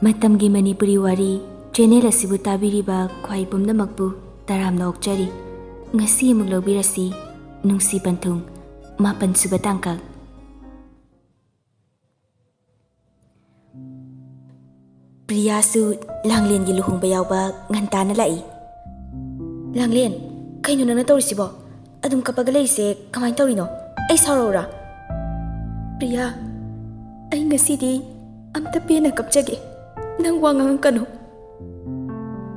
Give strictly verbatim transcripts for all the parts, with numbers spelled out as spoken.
ꯃꯇꯝꯒꯤ ꯃꯅꯤꯄꯨꯔꯤ ꯋꯥꯔꯤ ꯆꯦꯅꯦꯜ ꯑꯁꯤꯕꯨ ꯇꯥꯕꯤꯔꯤꯕ ꯈ꯭ꯋꯥꯏ ꯄꯨꯝꯅꯃꯛꯄꯨ ꯇꯔꯥꯝꯅ ꯑꯣꯛꯆꯔꯤ꯫ ꯉꯁꯤ ꯑꯃꯨꯛ ꯂꯧꯕꯤꯔꯁꯤ, ꯅꯨꯡꯁꯤ ꯄꯟꯊꯨꯡ, ꯃꯥꯄꯟ ꯁꯨꯕ ꯇꯥꯡꯀꯛ꯫ ꯄ꯭ꯔꯤꯌꯥꯁꯨ ꯂꯥꯡꯂꯦꯟꯒꯤ ꯂꯨꯍꯣꯡꯕ ꯌꯥꯎꯕ ꯉꯟꯇꯥꯅ ꯂꯥꯛꯏ꯫ "ꯂꯥꯡꯂꯦꯟ, ꯀꯩꯅꯣ ꯅꯪꯅ ꯇꯧꯔꯤꯁꯤꯕꯣ? ꯑꯗꯨꯝ ꯀꯞꯄꯒ ꯂꯩꯔꯤꯁꯦ ꯀꯃꯥꯏꯅ ꯇꯧꯔꯤꯅꯣ? ꯑꯩ ꯁꯥꯎꯔꯛꯎꯔꯥ?" "ꯄ꯭ꯔꯤꯌꯥ, ꯑꯩ ꯉꯁꯤꯗꯤ ꯑꯝꯇ ꯄꯦꯟꯅ ꯀꯞꯆꯒꯦ꯫ ꯅꯪ ꯋꯥ ꯉꯥꯡꯉꯛꯀꯅꯨ꯫"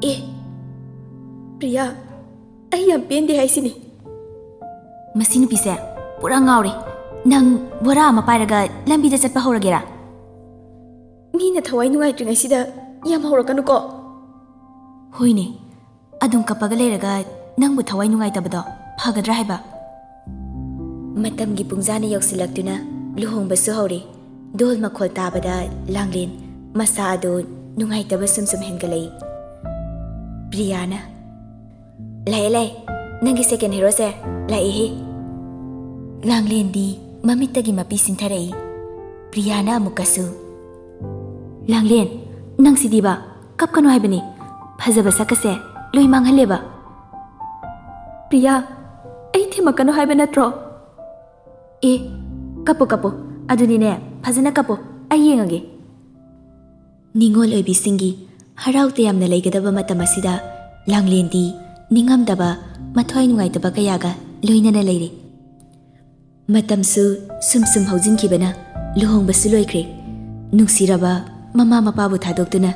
"ꯑꯦ, ꯄ꯭ꯔꯤꯌꯥ, ꯑꯩ ꯌꯥꯝ ꯄꯦꯟꯗꯦ ꯍꯥꯏꯁꯤꯅꯤ꯫" "ꯃꯁꯤ ꯅꯨꯄꯤꯁꯦ ꯄꯨꯔꯥ ꯉꯥꯎꯔꯦ꯫ ꯅꯪ ꯕꯣꯔꯥ ꯑꯃ ꯄꯥꯏꯔꯒ ꯂꯝꯕꯤꯗ ꯆꯠꯄ ꯍꯧꯔꯒꯦꯔꯥ?" "ꯃꯤꯅ ꯊꯋꯥꯏ ꯅꯨꯡꯉꯥꯏꯇ꯭ꯔꯤꯉꯩꯁꯤꯗ ꯌꯥꯝ ꯍꯧꯔꯛꯀꯅꯨꯀꯣ꯫" "ꯍꯣꯏꯅꯦ, ꯑꯗꯨꯝ ꯀꯞꯄꯒ ꯂꯩꯔꯒ ꯅꯪꯕꯨ ꯊꯋꯥꯏ ꯅꯨꯡꯉꯥꯏꯇꯕꯗꯣ ꯐꯒꯗ꯭ꯔꯥ ꯍꯥꯏꯕ?" ꯃꯇꯝꯒꯤ ꯄꯨꯡꯖꯥꯅ ꯌꯧꯁꯤꯜꯂꯛꯇꯨꯅ ꯂꯨꯍꯣꯡꯕꯁꯨ ꯍꯧꯔꯦ꯫ ꯙꯣꯜ ꯃꯈꯣꯜ ꯇꯥꯕꯗ ꯂꯥꯡꯂꯦꯟ ꯃꯁꯥ ꯑꯗꯨ ꯅꯨꯡꯉꯥꯏꯇꯕ ꯁꯨꯝ ꯁꯨꯝ ꯍꯦꯟꯒꯠꯂꯛꯏ꯫ ꯄ꯭ꯔꯤꯌꯥꯅ, "ꯂꯥꯛꯑꯦ, ꯂꯥꯛꯑꯦ, ꯅꯪꯒꯤ ꯁꯦꯀꯦꯟ ꯍꯦꯔꯣꯁꯦ ꯂꯥꯛꯑꯦꯍꯦ꯫" ꯂꯥꯡꯂꯦꯟꯗꯤ ꯃꯃꯤꯠꯇꯒꯤ ꯃꯄꯤ ꯁꯤꯟꯊꯔꯛꯏ꯫ ꯄ꯭ꯔꯤꯌꯥꯅ ꯑꯃꯨꯛꯀꯁꯨ, "ꯂꯥꯡꯂꯦꯟ, ꯅꯪꯁꯤꯗꯤꯕ, ꯀꯞꯀꯅꯨ ꯍꯥꯏꯕꯅꯤ꯫ ꯐꯖꯕ ꯁꯛꯀꯁꯦ ꯂꯣꯏ ꯃꯥꯡꯍꯜꯂꯦꯕ꯫" "ꯄ꯭ꯔꯤꯌꯥ, ꯑꯩ ꯊꯦꯝꯃꯛꯀꯅꯨ ꯍꯥꯏꯕ ꯅꯠꯇ꯭ꯔꯣ?" "ꯑꯦ, ꯀꯞꯄꯣ, ꯀꯞꯄꯣ꯫ ꯑꯗꯨꯅꯤꯅꯦ, ꯐꯖꯅ ꯀꯞꯄꯣ꯫ ꯑꯩ ꯌꯦꯡꯉꯒꯦ꯫" ꯅꯤꯡꯉꯣꯜ ꯑꯣꯏꯕꯤꯁꯤꯡꯒꯤ ꯍꯔꯥꯎ ꯇꯌꯥꯝꯅ ꯂꯩꯒꯗꯕ ꯃꯇꯝ ꯑꯁꯤꯗ ꯂꯥꯡꯂꯦꯟꯗꯤ ꯅꯤꯡꯉꯝꯗꯕ, ꯃꯊ꯭ꯋꯥꯏ ꯅꯨꯡꯉꯥꯏꯇꯕ ꯀꯌꯥꯒ ꯂꯣꯏꯅꯅ ꯂꯩꯔꯤ꯫ ꯃꯇꯝꯁꯨ ꯁꯨꯝ ꯁꯨꯝ ꯍꯧꯖꯤꯟꯈꯤꯕꯅ ꯂꯨꯍꯣꯡꯕꯁꯨ ꯂꯣꯏꯈ꯭ꯔꯦ꯫ ꯅꯨꯡꯁꯤꯔꯕ ꯃꯃꯥ ꯃꯄꯥꯕꯨ ꯊꯥꯗꯣꯛꯇꯨꯅ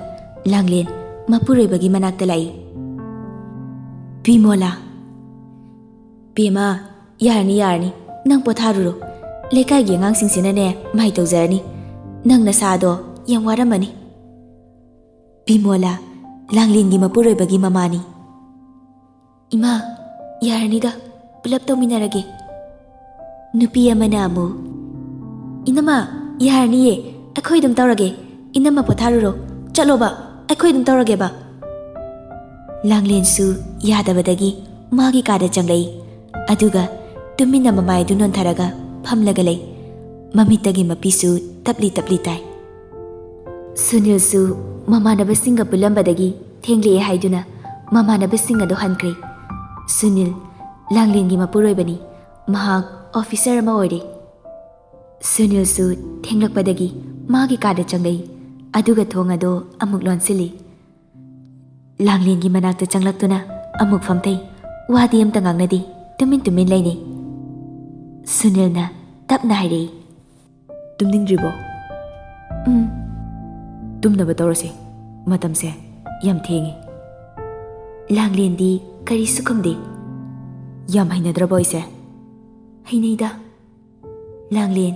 ꯂꯥꯡꯂꯦꯟ ꯃꯄꯨꯔꯣꯏꯕꯒꯤ ꯃꯅꯥꯛꯇ ꯂꯥꯛꯏ꯫ "ꯕꯤꯃꯣꯂꯥ꯫" "ꯕꯦꯝꯃ, ꯌꯥꯔꯅꯤ, ꯌꯥꯔꯅꯤ, ꯅꯪ ꯄꯣꯊꯥꯔꯨꯔꯣ꯫ ꯂꯩꯀꯥꯏꯒꯤ ꯑꯉꯥꯡꯁꯤꯡꯁꯤꯅꯅꯦ ꯃꯥꯏ ꯇꯧꯖꯔꯅꯤ꯫ ꯅꯪ ꯅꯁꯥꯗꯣ ꯌꯥꯝ ꯋꯥꯔꯝꯃꯅꯤ꯫" ꯕꯤꯃꯣꯂꯥ, ꯂꯥꯡꯂꯦꯟꯒꯤ ꯃꯄꯨꯔꯣꯏꯕꯒꯤ ꯃꯃꯥꯅꯤ꯫ "ꯏꯃꯥ, ꯌꯥꯔꯅꯤꯗ, ꯄꯨꯂꯞ ꯇꯧꯃꯤꯟꯅꯔꯒꯦ꯫" ꯅꯨꯄꯤ ꯑꯃꯅ ꯑꯃꯨꯛ, "ꯏꯅꯝꯃ, ꯌꯥꯔꯅꯤꯌꯦ, ꯑꯩꯈꯣꯏ ꯑꯗꯨꯝ ꯇꯧꯔꯒꯦ꯫ ꯏꯅꯝꯃ ꯄꯣꯊꯥꯔꯨꯔꯣ, ꯆꯠꯂꯣꯕ, ꯑꯩꯈꯣꯏ ꯑꯗꯨꯝ ꯇꯧꯔꯒꯦꯕ꯫" ꯂꯥꯡꯂꯦꯟꯁꯨ ꯌꯥꯗꯕꯗꯒꯤ ꯃꯥꯒꯤ ꯀꯥꯗ ꯆꯪꯂꯛꯏ꯫ ꯑꯗꯨꯒ ꯇꯨꯃꯤꯟꯅ ꯃꯃꯥꯏ ꯑꯗꯨ ꯅꯣꯟꯊꯔꯒ ꯐꯝꯂꯒ ꯂꯩ꯫ ꯃꯃꯤꯠꯇꯒꯤ ꯃꯄꯤꯁꯨ ꯇꯞꯂꯤ ꯇꯞꯂꯤ ꯇꯥꯏ꯫ ꯁꯨꯅꯤꯜꯁꯨ ꯃꯃꯥꯟꯅꯕꯁꯤꯡꯒ ꯄꯨꯜꯂꯝꯕꯗꯒꯤ ꯊꯦꯡꯂꯛꯑꯦ ꯍꯥꯏꯗꯨꯅ ꯃꯃꯥꯟꯅꯕꯁꯤꯡ ꯑꯗꯨ ꯍꯟꯈ꯭ꯔꯦ꯫ ꯁꯨꯅꯤꯜ ꯂꯥꯡꯂꯦꯟꯒꯤ ꯃꯄꯨꯔꯣꯏꯕꯅꯤ꯫ ꯃꯍꯥꯛ ꯑꯣꯐꯤꯁꯔ ꯑꯃ ꯑꯣꯏꯔꯦ꯫ ꯁꯨꯅꯤꯜꯁꯨ ꯊꯦꯡꯂꯛꯄꯗꯒꯤ ꯃꯥꯒꯤ ꯀꯥꯗ ꯆꯪꯂꯛꯏ, ꯑꯗꯨꯒ ꯊꯣꯡ ꯑꯗꯨ ꯑꯃꯨꯛ ꯂꯣꯟꯁꯤꯜꯂꯤ꯫ ꯂꯥꯡꯂꯦꯟꯒꯤ ꯃꯅꯥꯛꯇ ꯆꯪꯂꯛꯇꯨꯅ ꯑꯃꯨꯛ ꯐꯝꯊꯩ꯫ ꯋꯥꯗꯤ ꯑꯝꯇ ꯉꯥꯡꯅꯗꯦ, ꯇꯨꯃꯤꯟ ꯇꯨꯃꯤꯟ ꯂꯩꯅꯩ꯫ ꯁꯨꯅꯤꯜꯅ ꯇꯞꯅ ꯍꯥꯏꯔꯛꯏ, "ꯇꯨꯝꯅꯤꯡꯗ꯭ꯔꯤꯕꯣ?" "ꯎꯝ꯫ ꯇꯨꯝꯅꯕ ꯇꯧꯔꯁꯦ, ꯃꯇꯝꯁꯦ ꯌꯥꯝ ꯊꯦꯡꯉꯦ꯫" ꯂꯥꯡꯂꯦꯟꯗꯤ ꯀꯔꯤꯁꯨ ꯈꯨꯝꯗꯦ꯫ "ꯌꯥꯝ ꯍꯩꯅꯗ꯭ꯔꯕꯣ ꯑꯩꯁꯦ?" "ꯍꯩꯅꯩꯗ꯫" ꯂꯥꯡꯂꯦꯟ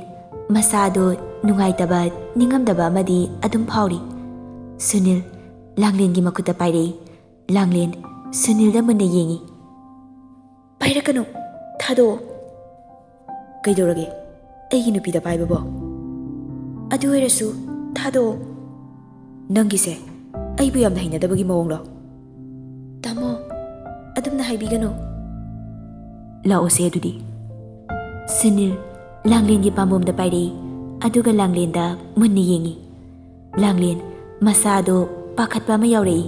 ꯃꯁꯥꯗꯣ ꯅꯨꯡꯉꯥꯏꯇꯕ, ꯅꯤꯡꯉꯝꯗꯕ ꯑꯃꯗꯤ ꯑꯗꯨꯝ ꯐꯥꯎꯔꯤ꯫ ꯁꯨꯅꯤꯜ ꯂꯥꯡꯂꯦꯟꯒꯤ ꯃꯈꯨꯠꯇ ꯄꯥꯏꯔꯛꯏ꯫ ꯂꯥꯡꯂꯦꯟ ꯁꯨꯅꯤꯜꯗ ꯃꯨꯟꯅ ꯌꯦꯡꯉꯤ꯫ "ꯄꯥꯏꯔꯛꯀꯅꯨ, ꯊꯥꯗꯣꯛꯑꯣ꯫" "ꯀꯩꯗꯧꯔꯒꯦ? ꯑꯩꯒꯤ ꯅꯨꯄꯤꯗ ꯄꯥꯏꯕꯕꯣ?" "ꯑꯗꯨ ꯑꯣꯏꯔꯁꯨ ꯊꯥꯗꯣꯛꯑꯣ꯫" "ꯅꯪꯒꯤꯁꯦ ꯑꯩꯕꯨ ꯌꯥꯝꯅ ꯍꯩꯅꯗꯕꯒꯤ ꯃꯑꯣꯡꯂꯣ?" "ꯇꯥꯃꯣ, ꯑꯗꯨꯝꯅ ꯍꯥꯏꯕꯤꯒꯅꯨ꯫" "ꯂꯥꯛꯑꯣꯁꯦ ꯑꯗꯨꯗꯤ꯫" ꯁꯨꯅꯤꯜ ꯂꯥꯡꯂꯦꯟꯒꯤ ꯄꯥꯝꯕꯣꯝꯗ ꯄꯥꯏꯔꯛꯏ, ꯑꯗꯨꯒ ꯂꯥꯡꯂꯦꯟꯗ ꯃꯨꯟꯅ ꯌꯦꯡꯉꯤ꯫ ꯂꯥꯡꯂꯦꯟ ꯃꯁꯥꯗꯣ ꯄꯥꯈꯠꯄ ꯑꯃ ꯌꯥꯎꯔꯛꯏ꯫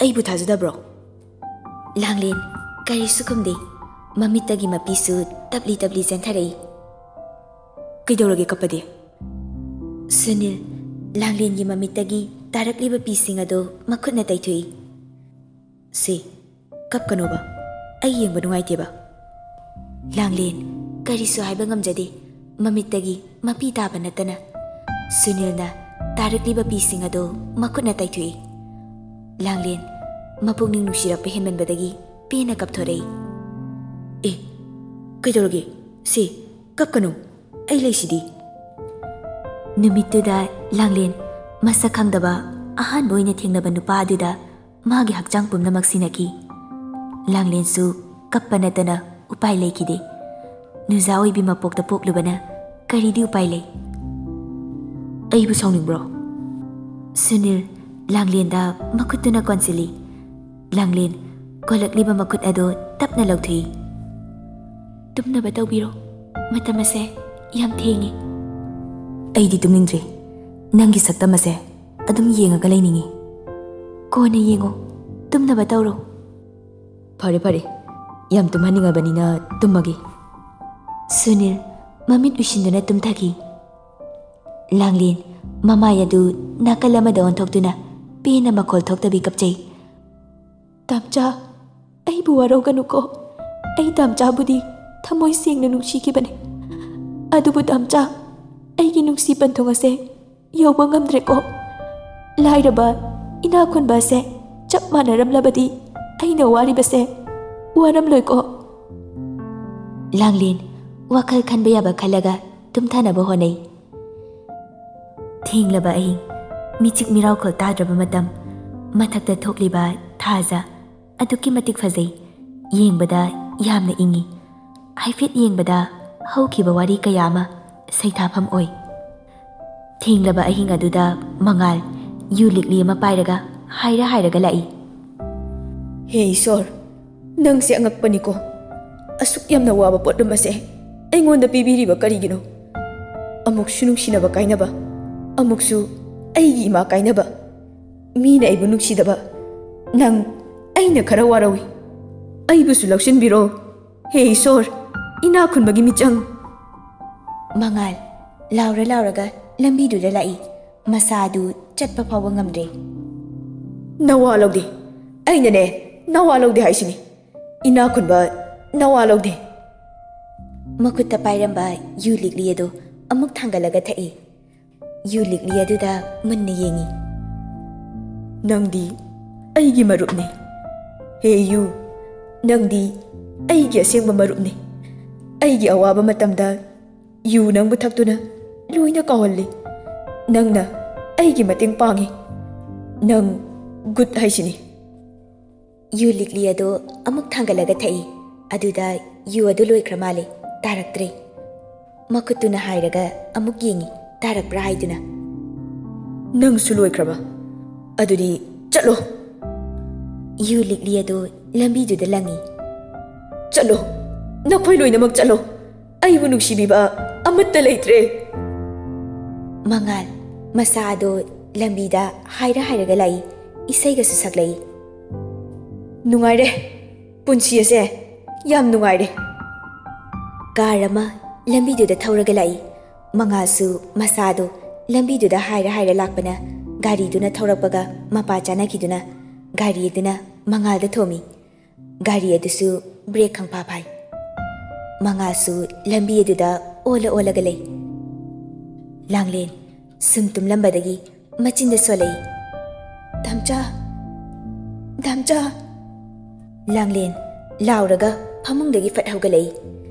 "ꯑꯩꯕꯨ ꯊꯥꯖꯗꯕ꯭ꯔꯣ?" ꯂꯥꯡꯂꯦꯟ ꯀꯔꯤꯁꯨ ꯈꯨꯝꯗꯦ꯫ ꯃꯃꯤꯠꯇꯒꯤ ꯃꯄꯤꯁꯨ ꯇꯞꯂꯤ ꯇꯞꯂꯤ ꯆꯦꯟꯊꯔꯛꯏ꯫ "ꯀꯩꯗꯧꯔꯒꯦ ꯀꯞꯄꯗꯤ?" ꯁꯨꯅꯤꯜ ꯂꯥꯡꯂꯦꯟꯒꯤ ꯃꯃꯤꯠꯇꯒꯤ ꯇꯥꯔꯛꯂꯤꯕ ꯄꯤꯁꯤꯡ ꯑꯗꯨ ꯃꯈꯨꯠꯅ ꯇꯩꯊꯣꯛꯏ꯫ "ꯁꯦ, ꯀꯞꯀꯅꯣꯕ, ꯑꯩ ꯌꯦꯡꯕ ꯅꯨꯡꯉꯥꯏꯇꯦꯕ꯫" ꯂꯥꯡꯂꯦꯟ ꯀꯔꯤꯁꯨ ꯍꯥꯏꯕ ꯉꯝꯖꯗꯦ꯫ ꯃꯃꯤꯠꯇꯒꯤ ꯃꯄꯤ ꯇꯥꯕ ꯅꯠꯇꯅ꯫ ꯁꯨꯅꯤꯜꯅ ꯇꯥꯔꯛꯂꯤꯕ ꯄꯤꯁꯤꯡ ꯑꯗꯨ ꯃꯈꯨꯠꯅ ꯇꯩꯊꯣꯛꯏ꯫ ꯂꯥꯡꯂꯦꯟ ꯃꯄꯨꯛꯅꯤꯡ ꯅꯨꯡꯁꯤꯔꯛꯄ ꯍꯦꯟꯃꯟꯕꯗꯒꯤ ꯄꯦꯟꯅ ꯀꯞꯊꯣꯔꯛꯏ꯫ "ꯑꯦ, ꯀꯩꯗꯧꯔꯒꯦ? ꯁꯦ, ꯀꯞꯀꯅꯨ, ꯑꯩ ꯂꯩꯁꯤꯗꯤ꯫" ꯅꯨꯃꯤꯠꯇꯨꯗ ꯂꯥꯡꯂꯦꯟ ꯃꯁꯛ ꯈꯪꯗꯕ ꯑꯍꯥꯟꯕ ꯑꯣꯏꯅ ꯊꯦꯡꯅꯕ ꯅꯨꯄꯥ ꯑꯗꯨꯗ ꯃꯥꯒꯤ ꯍꯛꯆꯥꯡ ꯄꯨꯝꯅꯃꯛ ꯁꯤꯟꯅꯈꯤ꯫ ꯂꯥꯡꯂꯦꯟꯁꯨ ꯀꯞꯄ ꯅꯠꯇꯅ ꯎꯄꯥꯏ ꯂꯩꯈꯤꯗꯦ꯫ ꯅꯨꯖꯥ ꯑꯣꯏꯕꯤ ꯃꯄꯣꯛꯇ ꯄꯣꯛꯂꯨꯕꯅ ꯀꯔꯤꯗꯤ ꯎꯄꯥꯏ ꯂꯩ? "ꯑꯩꯕꯨ ꯁꯥꯎꯅꯤꯡꯕ꯭ꯔꯣ?" ꯁꯨꯅꯤꯜ ꯂꯥꯡꯂꯦꯟꯗ ꯃꯈꯨꯠꯇꯨꯅ ꯀꯣꯟꯁꯤꯜꯂꯤ꯫ ꯂꯥꯡꯂꯦꯟ ꯀꯣꯜꯂꯛꯂꯤꯕ ꯃꯈꯨꯠ ꯑꯗꯨ ꯇꯞꯅ ꯂꯧꯊꯣꯛꯏ꯫ "ꯇꯨꯝꯅꯕ ꯇꯧꯕꯤꯔꯣ, ꯃꯇꯝ ꯑꯁꯦ ꯌꯥꯝ ꯊꯦꯡꯉꯤ꯫" "ꯑꯩꯗꯤ ꯇꯨꯝꯅꯤꯡꯗ꯭ꯔꯤ꯫ ꯅꯪꯒꯤ ꯁꯛꯇꯝ ꯑꯁꯦ ꯑꯗꯨꯝ ꯌꯦꯡꯉꯒ ꯂꯩꯅꯤꯡꯉꯤ꯫ ꯀꯣꯟꯅ ꯌꯦꯡꯉꯣ, ꯇꯨꯝꯅꯕ ꯇꯧꯔꯣ꯫ ꯐꯔꯦ, ꯐꯔꯦ, ꯌꯥꯝ ꯇꯨꯝꯍꯟꯅꯤꯡꯉꯕꯅꯤꯅ ꯇꯨꯝꯃꯒꯦ꯫ ꯁꯨꯅꯤꯜ ꯃꯃꯤꯠ ꯎꯏꯁꯤꯟꯗꯨꯅ ꯇꯨꯝꯊꯈꯤ꯫ ꯂꯥꯡꯂꯦꯟ ꯃꯃꯥꯏ ꯑꯗꯨ ꯅꯥꯀꯜ ꯑꯃꯗ ꯑꯣꯟꯊꯣꯛꯇꯨꯅ ꯄꯦꯟꯅ ꯃꯈꯣꯜ ꯊꯣꯛꯇꯕꯤ ꯀꯞꯆꯩ꯫ "ꯇꯥꯝꯆꯥ, ꯑꯩꯕꯨ ꯋꯥꯔꯧꯒꯅꯨꯀꯣ꯫ ꯑꯩ ꯇꯥꯝꯆꯥꯕꯨꯗꯤ ꯊꯃꯣꯏ ꯁꯦꯡꯅ ꯅꯨꯡꯁꯤꯈꯤꯕꯅꯤ꯫ ꯑꯗꯨꯕꯨ ꯇꯥꯝꯆꯥ, ꯑꯩꯒꯤ ꯅꯨꯡꯁꯤ ꯄꯟꯊꯨꯡ ꯑꯁꯦ ꯌꯧꯕ ꯉꯝꯗ꯭ꯔꯦꯀꯣ꯫ ꯂꯥꯏꯔꯕ ꯏꯅꯥꯛ ꯈꯨꯟꯕ ꯑꯁꯦ ꯆꯞ ꯃꯥꯟꯅꯔꯝꯂꯕꯗꯤ ꯑꯩꯅ ꯋꯥꯔꯤꯕꯁꯦ ꯋꯥꯔꯝꯂꯣꯏꯀꯣ꯫" ꯂꯥꯡꯂꯦꯟ ꯋꯥꯈꯜ ꯈꯟꯕ ꯌꯥꯕ ꯈꯜꯂꯒ ꯇꯨꯝꯊꯅꯕ ꯍꯣꯠꯅꯩ꯫ ꯊꯦꯡꯂꯕ ꯑꯍꯤꯡ, ꯃꯤꯆꯤꯛ ꯃꯤꯔꯥꯎꯈꯣꯜ ꯇꯥꯗ꯭ꯔꯕ ꯃꯇꯝ, ꯃꯊꯛꯇ ꯊꯣꯛꯂꯤꯕ ꯊꯥꯖ ꯑꯗꯨꯛꯀꯤ ꯃꯇꯤꯛ ꯐꯖꯩ꯫ ꯌꯦꯡꯕꯗ ꯌꯥꯝꯅ ꯏꯪꯏ꯫ ꯍꯥꯏꯐꯦꯠ ꯌꯦꯡꯕꯗ ꯍꯧꯈꯤꯕ ꯋꯥꯔꯤ ꯀꯌꯥ ꯑꯃ ꯁꯩꯊꯥꯐꯝ ꯑꯣꯏ꯫ ꯊꯦꯡꯂꯕ ꯑꯍꯤꯡ ꯑꯗꯨꯗ ꯃꯉꯥꯜ ꯌꯨ ꯂꯤꯛꯂꯤ ꯑꯃ ꯄꯥꯏꯔꯒ ꯍꯥꯏꯔ ꯍꯥꯏꯔꯒ ꯂꯥꯛꯏ꯫ "ꯍꯦ ꯏꯁꯣꯔ, ꯅꯪꯁꯦ ꯑꯉꯛꯄꯅꯤꯀꯣ꯫ ꯑꯁꯨꯛ ꯌꯥꯝꯅ ꯋꯥꯕ ꯄꯣꯠꯂꯨꯝ ꯑꯁꯦ ꯑꯩꯉꯣꯟꯗ ꯄꯤꯕꯤꯔꯤꯕ ꯀꯔꯤꯒꯤꯅꯣ? ꯑꯃꯨꯛꯁꯨ ꯅꯨꯡꯁꯤꯅꯕ ꯀꯥꯏꯅꯕ, ꯑꯃꯨꯛꯁꯨ ꯑꯩꯒꯤ ꯏꯃꯥ ꯀꯥꯏꯅꯕ꯫ ꯃꯤꯅ ꯑꯩꯕꯨ ꯅꯨꯡꯁꯤꯗꯕ꯫ ꯅꯪ ꯑꯩꯅ ꯈꯔ ꯋꯥꯔꯧꯏ꯫ ꯑꯩꯕꯨꯁꯨ ꯂꯧꯁꯤꯟꯕꯤꯔꯣ꯫ ꯍꯦ ꯏꯁꯣꯔ, ꯏꯅꯥꯛ ꯈꯨꯟꯕꯒꯤ ꯃꯤꯆꯪ꯫" ꯃꯉꯥꯜ ꯂꯥꯎꯔ ꯂꯥꯎꯔꯒ ꯂꯝꯕꯤꯗꯨꯗ ꯂꯥꯛꯏ꯫ ꯃꯁꯥ ꯑꯗꯨ ꯆꯠꯄ ꯐꯥꯎꯕ ꯉꯝꯗ꯭ꯔꯦ꯫ "ꯅꯋꯥ ꯂꯧꯗꯦ꯫ ꯑꯩꯅꯅꯦ, ꯅꯋꯥ ꯂꯧꯗꯦ ꯍꯥꯏꯁꯤꯅꯤ꯫ ꯏꯅꯥꯛ ꯈꯨꯟꯕ, ꯅꯋꯥ ꯂꯧꯗꯦ꯫" ꯃꯈꯨꯠꯇ ꯄꯥꯏꯔꯝꯕ ꯌꯨ ꯂꯤꯛꯂꯤ ꯑꯗꯨ ꯑꯃꯨꯛ ꯊꯥꯡꯒꯠꯂꯒ ꯊꯛꯏ꯫ ꯌꯨ ꯂꯤꯛꯂꯤ ꯑꯗꯨꯗ ꯃꯨꯟꯅ ꯌꯦꯡꯏ꯫ "ꯅꯪꯗꯤ ꯑꯩꯒꯤ ꯃꯔꯨꯞꯅꯤ꯫ ꯍꯦ ꯌꯨ, ꯅꯪꯗꯤ ꯑꯩꯒꯤ ꯑꯁꯦꯡꯕ ꯃꯔꯨꯞꯅꯤ꯫ ꯑꯩꯒꯤ ꯑꯋꯥꯕ ꯃꯇꯝꯗ ꯌꯨ ꯅꯪꯕꯨ ꯊꯛꯇꯨꯅ ꯂꯣꯏꯅ ꯀꯥꯎꯍꯜꯂꯤ꯫ ꯅꯪꯅ ꯑꯩꯒꯤ ꯃꯇꯦꯡ ꯄꯥꯡꯉꯤ꯫ ꯅꯪ ꯒꯨꯠ ꯍꯥꯏꯁꯤꯅꯤ꯫" ꯌꯨ ꯂꯤꯛꯂꯤ ꯑꯗꯨ ꯑꯃꯨꯛ ꯊꯥꯡꯒꯠꯂꯒ ꯊꯛꯏ꯫ ꯑꯗꯨꯗ ꯌꯨ ꯑꯗꯨ ꯂꯣꯏꯈ꯭ꯔ ꯃꯥꯜꯂꯦ, ꯇꯥꯔꯛꯇ꯭ꯔꯦ꯫ ꯃꯈꯨꯠꯇꯨꯅ ꯍꯥꯏꯔꯒ ꯑꯃꯨꯛ ꯌꯦꯡꯏ, ꯇꯥꯔꯛꯄ꯭ꯔꯥ ꯍꯥꯏꯗꯨꯅ꯫ "ꯅꯪꯁꯨ ꯂꯣꯏꯈ꯭ꯔꯕ? ꯑꯗꯨꯗꯤ ꯆꯠꯂꯣ!" ꯌꯨ ꯂꯤꯛꯂꯤ ꯑꯗꯨ ꯂꯝꯕꯤꯗꯨꯗ ꯂꯪꯏ꯫ "ꯆꯠꯂꯣ, ꯅꯈꯣꯏ ꯂꯣꯏꯅꯃꯛ ꯆꯠꯂꯣ꯫ ꯑꯩꯕꯨ ꯅꯨꯡꯁꯤꯕꯤꯕ ꯑꯃꯠꯇ ꯂꯩꯇ꯭ꯔꯦ꯫" ꯃꯉꯥꯜ ꯃꯆꯥ ꯑꯗꯣ ꯂꯝꯕꯤꯗ ꯍꯥꯏꯔ ꯍꯥꯏꯔꯒ ꯂꯥꯛꯏ, ꯏꯁꯩꯒꯁꯨ ꯁꯛꯂꯛꯏ꯫ "ꯅꯨꯡꯉꯥꯏꯔꯦ, ꯄꯨꯟꯁꯤ ꯑꯁꯦ ꯌꯥꯝ ꯅꯨꯡꯉꯥꯏꯔꯦ"꯫ ꯀꯥꯔ ꯑꯃ ꯂꯝꯕꯤꯗꯨꯗ ꯊꯧꯔꯒ ꯂꯥꯛꯏ꯫ ꯃꯉꯥꯜꯁꯨ ꯃꯆꯥꯗꯣ ꯂꯝꯕꯤꯗꯨꯗ ꯍꯥꯏꯔ ꯍꯥꯏꯔ ꯂꯥꯛꯄꯅ ꯒꯥꯔꯤꯗꯨꯅ ꯊꯧꯔꯛꯄꯒ ꯃꯄꯥ ꯆꯥꯅꯈꯤꯗꯨꯅ ꯒꯥꯔꯤ ꯑꯗꯨꯅ ꯃꯉꯥꯜꯗ ꯊꯣꯝꯃꯤ꯫ ꯒꯥꯔꯤ ꯑꯗꯨꯁꯨ ꯕ꯭ꯔꯦꯛ ꯈꯪꯐꯥ ꯐꯥꯏ꯫ ꯃꯉꯥꯜꯁꯨ ꯂꯝꯕꯤ ꯑꯗꯨꯗ ꯑꯣꯜꯂ ꯑꯣꯜꯂꯒ ꯂꯩ꯫ ꯂꯥꯡꯂꯦꯟ ꯁꯨꯝ ꯇꯨꯝꯂꯝꯕꯗꯒꯤ ꯃꯆꯤꯟꯗ ꯁꯣꯜꯂꯛꯏ, "ꯗꯥꯝꯆꯥ! ꯗꯥꯝꯆꯥ!" ꯂꯥꯡꯂꯦꯟ ꯂꯥꯎꯔꯒ ꯐꯃꯨꯡꯗꯒꯤ ꯐꯠ ꯍꯧꯒꯠꯂꯛꯏ꯫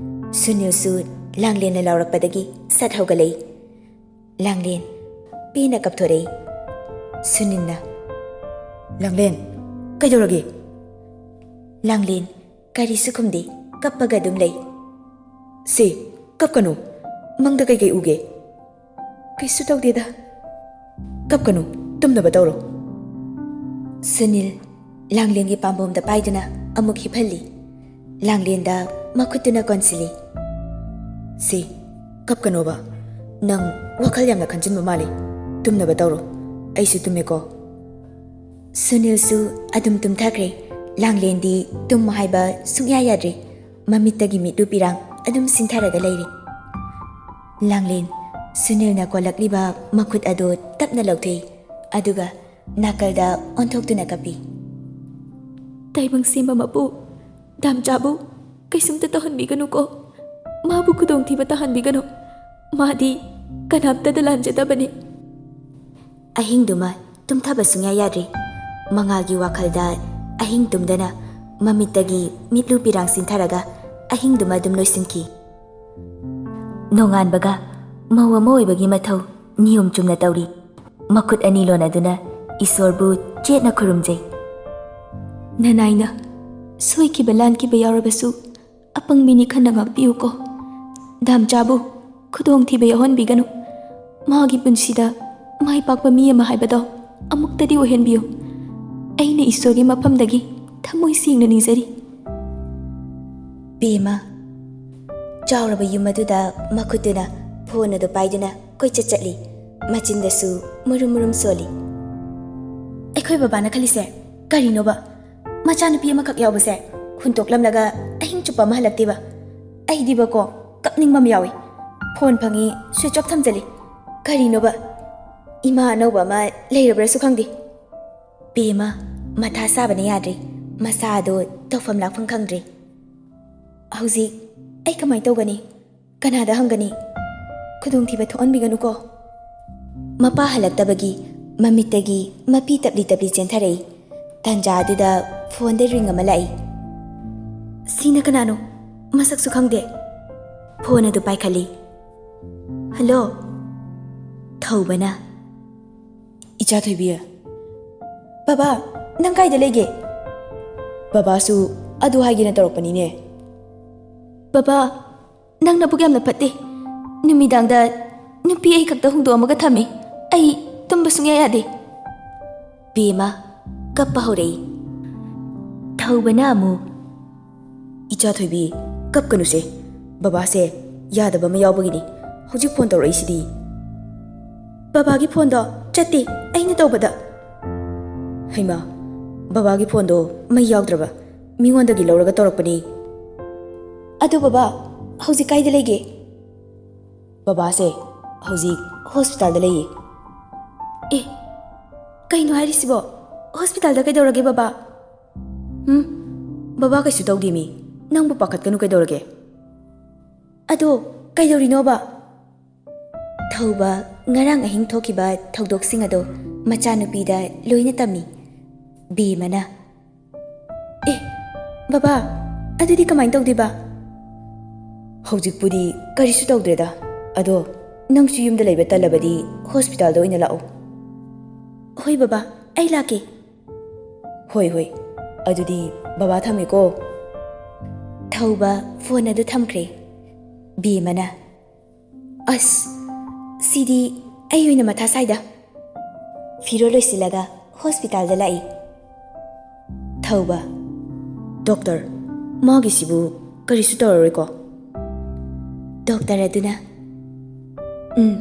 ꯁꯨꯅꯤꯜꯁꯨ ꯂꯥꯡꯂꯦꯟꯅ ꯂꯥꯎꯔꯛꯄꯗꯒꯤ ꯁꯠ ꯍꯧꯒꯠꯂꯛꯏ꯫ ꯂꯥꯡꯂꯦꯟ ꯄꯦꯟꯅ ꯀꯞꯊꯣꯔꯛꯏ꯫ ꯁꯨꯅꯤꯜꯅ, "ꯂꯥꯡꯂꯦꯟ, ꯀꯩꯗꯧꯔꯒꯦ?" ꯂꯥꯡꯂꯦꯟ ꯀꯔꯤꯁꯨ ꯈꯨꯝꯗꯦ, ꯀꯞꯄꯒ ꯑꯗꯨꯝ ꯂꯩ꯫ "ꯁꯦ, ꯀꯞꯀꯅꯨ꯫ ꯃꯪꯗ ꯀꯩꯀꯩ ꯎꯒꯦ?" "ꯀꯩꯁꯨ ꯇꯧꯗꯦꯗ꯫ ꯀꯞꯀꯅꯨ, ꯇꯨꯝꯅꯕ ꯇꯧꯔꯣ"꯫ ꯁꯨꯅꯤꯜ ꯂꯥꯡꯂꯦꯟꯒꯤ ꯄꯥꯝꯕꯣꯝꯗ ꯄꯥꯏꯗꯨꯅ ꯑꯃꯨꯛ ꯍꯤꯞꯍꯜꯂꯤ꯫ ꯂꯥꯡꯂꯦꯟꯗ ꯃꯈꯨꯠꯇꯨꯅ ꯀꯣꯟꯁꯤꯜꯂꯤ꯫ "ꯁꯤ, ꯀꯞꯀꯅꯣꯕ꯫ ꯅꯪ ꯋꯥꯈꯜ ꯌꯥꯝꯅ ꯈꯟꯖꯤꯟꯕ ꯃꯥꯜꯂꯤ꯫ ꯇꯨꯝꯅꯕ ꯇꯧꯔꯣ꯫ ꯑꯩꯁꯨ ꯇꯨꯝꯃꯦꯀꯣ"꯫ ꯁꯨꯅꯤꯜꯁꯨ ꯑꯗꯨꯝ ꯇꯨꯝꯊꯈ꯭ꯔꯦ꯫ ꯂꯥꯡꯂꯦꯟꯗꯤ ꯇꯨꯝꯃꯣ ꯍꯥꯏꯕ ꯁꯨꯡꯌꯥ ꯌꯥꯗ꯭ꯔꯦ꯫ ꯃꯃꯤꯠꯇꯒꯤ ꯃꯤꯠꯂꯨ ꯄꯤꯔꯥꯡ ꯑꯗꯨꯝ ꯁꯤꯟꯊꯔꯒ ꯂꯩꯔꯦ꯫ ꯂꯥꯡꯂꯦꯟ ꯁꯨꯅꯤꯜꯅ ꯀꯣꯜꯂꯛꯂꯤꯕ ꯃꯈꯨꯠ ꯑꯗꯨ ꯇꯞꯅ ꯂꯧꯊꯣꯛꯏ, ꯑꯗꯨꯒ ꯅꯥꯀꯜꯗ ꯑꯣꯟꯊꯣꯛꯇꯨꯅ ꯀꯞꯄꯤ꯫ "ꯇꯥꯏꯕꯪ ꯁꯦꯝꯕ ꯃꯄꯨ, ꯗꯥꯝꯆꯥꯕꯨ ꯀꯩꯁꯨꯝꯇ ꯇꯧꯍꯟꯕꯤꯒꯅꯨꯀꯣ꯫ ꯃꯥꯕꯨ ꯈꯨꯗꯣꯡꯊꯤꯕ ꯇꯥꯍꯟꯕꯤꯒꯅꯨ꯫ ꯃꯥꯗꯤ ꯀꯅꯥꯝꯇꯗ ꯂꯥꯟꯖꯗꯕꯅꯤ"꯫ ꯑꯍꯤꯡꯗꯨꯃ ꯇꯨꯝꯊꯕ ꯁꯨꯡꯌꯥ ꯌꯥꯗ꯭ꯔꯤ꯫ ꯃꯉꯥꯜꯒꯤ ꯋꯥꯈꯜꯗ ꯑꯍꯤꯡ ꯇꯨꯝꯗꯅ ꯃꯃꯤꯠꯇꯒꯤ ꯃꯤꯠꯂꯨ ꯄꯤꯔꯥꯡ ꯁꯤꯟꯊꯔꯒ ꯑꯍꯤꯡꯗꯨꯃ ꯑꯗꯨꯝ ꯂꯣꯏꯁꯤꯟꯈꯤ꯫ ꯅꯣꯡꯉꯥꯟꯕꯒ ꯃꯧ ꯑꯃ ꯑꯣꯏꯕꯒꯤ ꯃꯊꯧ ꯅꯤꯌꯣꯝ ꯆꯨꯝꯅ ꯇꯧꯔꯤ꯫ ꯃꯈꯨꯠ ꯑꯅꯤ ꯂꯣꯟꯅꯗꯨꯅ ꯏꯁꯣꯔꯕꯨ ꯆꯦꯠꯅ ꯈꯨꯔꯨꯝꯖꯩ꯫ "ꯅꯅꯥꯏꯅ ꯁꯣꯏꯈꯤꯕ ꯂꯥꯟꯈꯤꯕ ꯌꯥꯎꯔꯕꯁꯨ ꯑꯄꯪꯕꯤꯅꯤ ꯈꯟꯅ ꯉꯥꯛꯄꯤꯌꯨꯀꯣ꯫ ꯗꯥꯝꯆꯥꯕꯨ ꯈꯨꯗꯣꯡꯊꯤꯕ ꯌꯥꯎꯍꯟꯕꯤꯒꯅꯨ꯫ ꯃꯥꯒꯤ ꯄꯨꯟꯁꯤꯗ ꯃꯥꯏ ꯄꯥꯛꯄ ꯃꯤ ꯑꯃ ꯍꯥꯏꯕꯗꯣ ꯑꯃꯨꯛꯇꯗꯤ ꯑꯣꯏꯍꯟꯕꯤꯌꯨ꯫ ꯑꯩꯅ ꯏꯁꯣꯔꯒꯤ ꯃꯐꯝꯗꯒꯤ ꯊꯃꯣꯏ ꯁꯦꯡꯅ ꯅꯤꯖꯔꯤ"꯫ ꯄꯦꯃ ꯆꯥꯎꯔꯕ ꯌꯨꯝ ꯑꯗꯨꯗ ꯃꯈꯨꯠꯇꯨꯅ ꯐꯣꯟ ꯑꯗꯨ ꯄꯥꯏꯗꯨꯅ ꯀꯣꯏꯆꯠ ꯆꯠꯂꯤ꯫ ꯃꯆꯤꯟꯗꯁꯨ ꯃꯨꯔꯨꯝ ꯃꯨꯔꯨꯝ ꯁꯣꯜꯂꯤ꯫ ꯑꯩꯈꯣꯏ ꯕꯕꯥꯅ ꯈꯜꯂꯤꯁꯦ ꯀꯔꯤꯅꯣꯕ? ꯃꯆꯥꯅꯨꯄꯤ ꯑꯃꯈꯛ ꯌꯥꯎꯕꯁꯦ ꯍꯨꯟꯇꯣꯛꯂꯝꯂꯒ ꯑꯍꯤꯡ ꯆꯨꯞꯄ ꯑꯃ ꯍꯜꯂꯛꯇꯦꯕ꯫ ꯑꯩꯗꯤꯕꯀꯣ, ꯀꯞꯅꯤꯡꯕ ꯑꯃ ꯌꯥꯎꯏ꯫ ꯐꯣꯟ ꯐꯪꯉꯤ, ꯁ꯭ꯋꯤꯆ ꯑꯣꯐ ꯊꯝꯖꯜꯂꯤ꯫ ꯀꯔꯤꯅꯣꯕ? ꯏꯃꯥ ꯑꯅꯧꯕ ꯑꯃ ꯂꯩꯔꯕ꯭ꯔꯥꯁꯨ ꯈꯪꯗꯦ꯫ ꯕꯦꯝꯃ ꯃꯊꯥ ꯁꯥꯕꯅ ꯌꯥꯗ꯭ꯔꯦ꯫ ꯃꯁꯥꯗꯣ ꯇꯧꯐꯝ ꯂꯥꯛꯐꯝ ꯈꯪꯗ꯭ꯔꯦ꯫ ꯍꯧꯖꯤꯛ ꯑꯩ ꯀꯃꯥꯏ ꯇꯧꯒꯅꯤ? ꯀꯅꯥꯗ ꯍꯪꯒꯅꯤ? ꯈꯨꯗꯣꯡꯊꯤꯕ ꯊꯣꯛꯍꯟꯕꯤꯒꯅꯨꯀꯣ꯫ ꯃꯄꯥ ꯍꯜꯂꯛꯇꯕꯒꯤ ꯃꯃꯤꯠꯇꯒꯤ ꯃꯄꯤ ꯇꯞꯂꯤ ꯇꯞꯂꯤ ꯆꯦꯟꯊꯔꯛꯏ꯫ ꯇꯥꯟꯖꯥ ꯑꯗꯨꯗ ꯐꯣꯟꯗ ꯔꯤꯡ ꯑꯃ ꯂꯥꯛꯏ꯫ ꯁꯤꯅ ꯀꯅꯥꯅꯣ? ꯃꯁꯛꯁꯨ ꯈꯪꯗꯦ꯫ ꯐꯣꯟ ꯑꯗꯨ ꯄꯥꯏꯈꯠꯂꯤ꯫ "ꯍꯜꯂꯣ?" ꯊꯧꯕꯅ꯫ "ꯏꯆꯥ ꯊꯣꯏꯕꯤ꯫ ꯕꯕꯥ, ꯅꯪ ꯀꯥꯏꯗ ꯂꯩꯒꯦ?" "ꯕꯕꯥꯁꯨ ꯑꯗꯨ ꯍꯥꯏꯒꯦꯅ ꯇꯧꯔꯛꯄꯅꯤꯅꯦ꯫" "ꯕꯕꯥ, ꯅꯪ ꯅꯕꯨꯛ ꯌꯥꯝꯅ ꯐꯠꯇꯦ꯫ ꯅꯨꯃꯤꯗꯥꯡꯗ ꯅꯨꯄꯤ ꯑꯩ ꯈꯛꯇ ꯍꯨꯟꯗꯣꯛꯑꯝꯃꯒ ꯊꯝꯃꯤ꯫ ꯑꯩ ꯇꯨꯝꯕ ꯁꯨꯡꯌꯥ ꯌꯥꯗꯦ꯫" ꯕꯦꯝꯃ ꯀꯞꯄ ꯍꯧꯔꯛꯏ꯫ ꯊꯧꯕꯅ ꯑꯃꯨꯛ, "ꯏꯆꯥ ꯊꯣꯏꯕꯤ, ꯀꯞꯀꯅꯨꯁꯦ꯫ ꯕꯕꯥꯁꯦ ꯌꯥꯗꯕ ꯑꯃ ꯌꯥꯎꯕꯒꯤꯅꯤ ꯍꯧꯖꯤꯛ ꯐꯣꯟ ꯇꯧꯔꯛꯏꯁꯤꯗꯤ꯫" "ꯕꯕꯥꯒꯤ ꯐꯣꯟꯗꯣ ꯆꯠꯇꯦ, ꯑꯩꯅ ꯇꯧꯕꯗ꯫" "ꯍꯩꯃꯥ, ꯕꯕꯥꯒꯤ ꯐꯣꯟꯗꯣ ꯃꯩ ꯌꯥꯎꯗ꯭ꯔꯕ, ꯃꯤꯉꯣꯟꯗꯒꯤ ꯂꯧꯔꯒ ꯇꯧꯔꯛꯄꯅꯤ꯫" "ꯑꯗꯨ ꯕꯕꯥ ꯍꯧꯖꯤꯛ ꯀꯥꯏꯗ ꯂꯩꯒꯦ?" "ꯕꯕꯥꯁꯦ ꯍꯧꯖꯤꯛ ꯍꯣꯁꯄꯤꯇꯥꯜꯗ ꯂꯩꯌꯦ꯫" "ꯑꯦ, ꯀꯩꯅꯣ ꯍꯥꯏꯔꯤꯁꯤꯕꯣ? ꯍꯣꯁꯄꯤꯇꯥꯜꯗ ꯀꯩꯗꯧꯔꯒꯦ ꯕꯕꯥ?" "ꯎꯝ, ꯕꯕꯥ ꯀꯩꯁꯨ ꯇꯧꯗꯦꯃꯤ꯫ ꯅꯪꯕꯨ ꯄꯥꯈꯠꯀꯅꯨ, ꯀꯩꯗꯧꯔꯒꯦ?" "ꯑꯗꯣ ꯀꯩꯗꯧꯔꯤꯅꯣꯕ?" ꯊꯧꯕ ꯉꯔꯥꯡ ꯑꯍꯤꯡ ꯊꯣꯛꯈꯤꯕ ꯊꯧꯗꯣꯛꯁꯤꯡ ꯑꯗꯣ ꯃꯆꯥꯅꯨꯄꯤꯗ ꯂꯣꯏꯅ ꯇꯝꯃꯤ꯫ ꯕꯦꯝꯃꯅ, "ꯑꯦ, ꯕꯕꯥ, ꯑꯗꯨꯗꯤ ꯀꯃꯥꯏꯅ ꯇꯧꯗꯣꯏꯕ?" "ꯍꯧꯖꯤꯛꯄꯨꯗꯤ ꯀꯔꯤꯁꯨ ꯇꯧꯗ꯭ꯔꯦꯗ꯫ ꯑꯗꯣ ꯅꯪꯁꯨ ꯌꯨꯝꯗ ꯂꯩꯕ ꯇꯜꯂꯕꯗꯤ ꯍꯣꯁꯄꯤꯇꯥꯜꯗ ꯑꯣꯏꯅ ꯂꯥꯛꯑꯣ꯫" "ꯍꯣꯏ ꯕꯕꯥ, ꯑꯩ ꯂꯥꯛꯀꯦ꯫" "ꯍꯣꯏ, ꯍꯣꯏ꯫ ꯑꯗꯨꯗꯤ ꯕꯕꯥ ꯊꯝꯃꯦꯀꯣ꯫" ꯊꯧꯕ ꯐꯣꯟ ꯑꯗꯨ ꯊꯝꯈ꯭ꯔꯦ꯫ ꯕꯦꯝꯃꯅ, "ꯑꯁ, ꯁꯤꯗꯤ ꯑꯩ ꯑꯣꯏꯅ ꯃꯊꯥ ꯁꯥꯏꯗ꯫" ꯐꯤꯔꯣꯜ ꯂꯣꯏꯁꯤꯜꯂꯒ ꯍꯣꯁꯄꯤꯇꯥꯜꯗ ꯂꯥꯛꯏ꯫ ꯊꯧꯕ, "ꯗꯣꯛꯇꯔ, ꯃꯥꯒꯤꯁꯤꯕꯨ ꯀꯔꯤꯁꯨ ꯇꯧꯔꯔꯣꯏꯀꯣ?" ꯗꯣꯛꯇꯔ ꯑꯗꯨꯅ, "ꯎꯝ,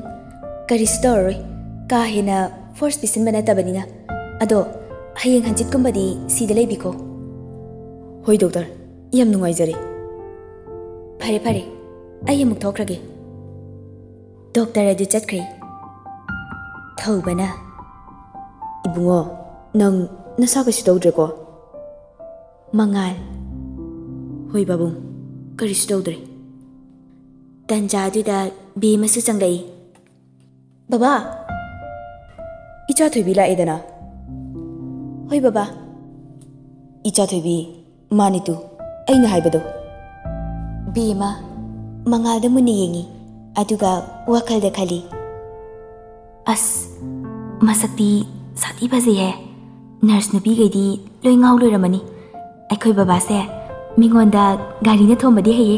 ꯀꯔꯤꯁꯨ ꯇꯧꯔꯔꯣꯏ꯫ ꯀꯥ ꯍꯦꯟꯅ ꯐꯣꯔꯁ ꯄꯤꯁꯤꯟꯕ ꯅꯠꯇꯕꯅꯤꯅ꯫ ꯑꯗꯣ ꯍꯌꯦꯡ ꯍꯪꯆꯤꯠꯀꯨꯝꯕꯗꯤ ꯁꯤꯗ ꯂꯩꯕꯤꯀꯣ꯫ ꯍꯣꯏ ꯗꯣꯛꯇꯔ, ꯌꯥꯝ ꯅꯨꯡꯉꯥꯏꯖꯔꯦ꯫ ꯐꯔꯦ ꯐꯔꯦ, ꯑꯩ ꯑꯃꯨꯛ ꯊꯣꯛꯈ꯭ꯔꯒꯦ꯫ ꯗꯣꯛꯇꯔ ꯑꯗꯨ ꯆꯠꯈ꯭ꯔꯦ꯫ ꯊꯧꯕꯅ, "ꯏꯕꯨꯡꯉꯣ, ꯅꯪ ꯅꯁꯥ ꯀꯩꯁꯨ ꯇꯧꯗ꯭ꯔꯦꯀꯣ?" ꯃꯉꯥꯜ, "ꯍꯣꯏ ꯄꯥꯕꯨꯡ, ꯀꯔꯤꯁꯨ ꯇꯧꯗ꯭ꯔꯦ꯫" ꯇꯟꯖꯥ ꯑꯗꯨꯗ ꯕꯦꯝꯃꯁꯨ ꯆꯪꯂꯛꯏ꯫ "ꯕꯕꯥ!" "ꯏꯆꯥ ꯊꯣꯏꯕꯤ ꯂꯥꯛꯑꯦꯗꯅ?" "ꯍꯣꯏ ꯕꯕꯥ꯫" "ꯏꯆꯥ ꯊꯣꯏꯕꯤ, ꯃꯥꯅꯤ ꯇꯨ, ꯑꯩꯅ ꯍꯥꯏꯕꯗꯣ꯫" ꯕꯦꯝꯃ ꯃꯉꯥꯜꯗ ꯃꯨꯟꯅ ꯌꯦꯡꯉꯤ, ꯑꯗꯨꯒ ꯋꯥꯈꯜꯗ ꯈꯜꯂꯤ, "ꯑꯁ, ꯃꯁꯛꯇꯤ ꯁꯥꯊꯤ ꯐꯖꯩꯍꯦ꯫ ꯅꯔꯁ ꯅꯨꯄꯤꯈꯩꯗꯤ ꯂꯣꯏ ꯉꯥꯎ ꯂꯣꯏꯔꯝꯃꯅꯤ꯫ ꯑꯩꯈꯣꯏ ꯕꯕꯥꯁꯦ ꯃꯤꯉꯣꯟꯗ ꯒꯥꯔꯤꯅ ꯊꯣꯝꯕꯗꯤ ꯍꯩꯌꯦ,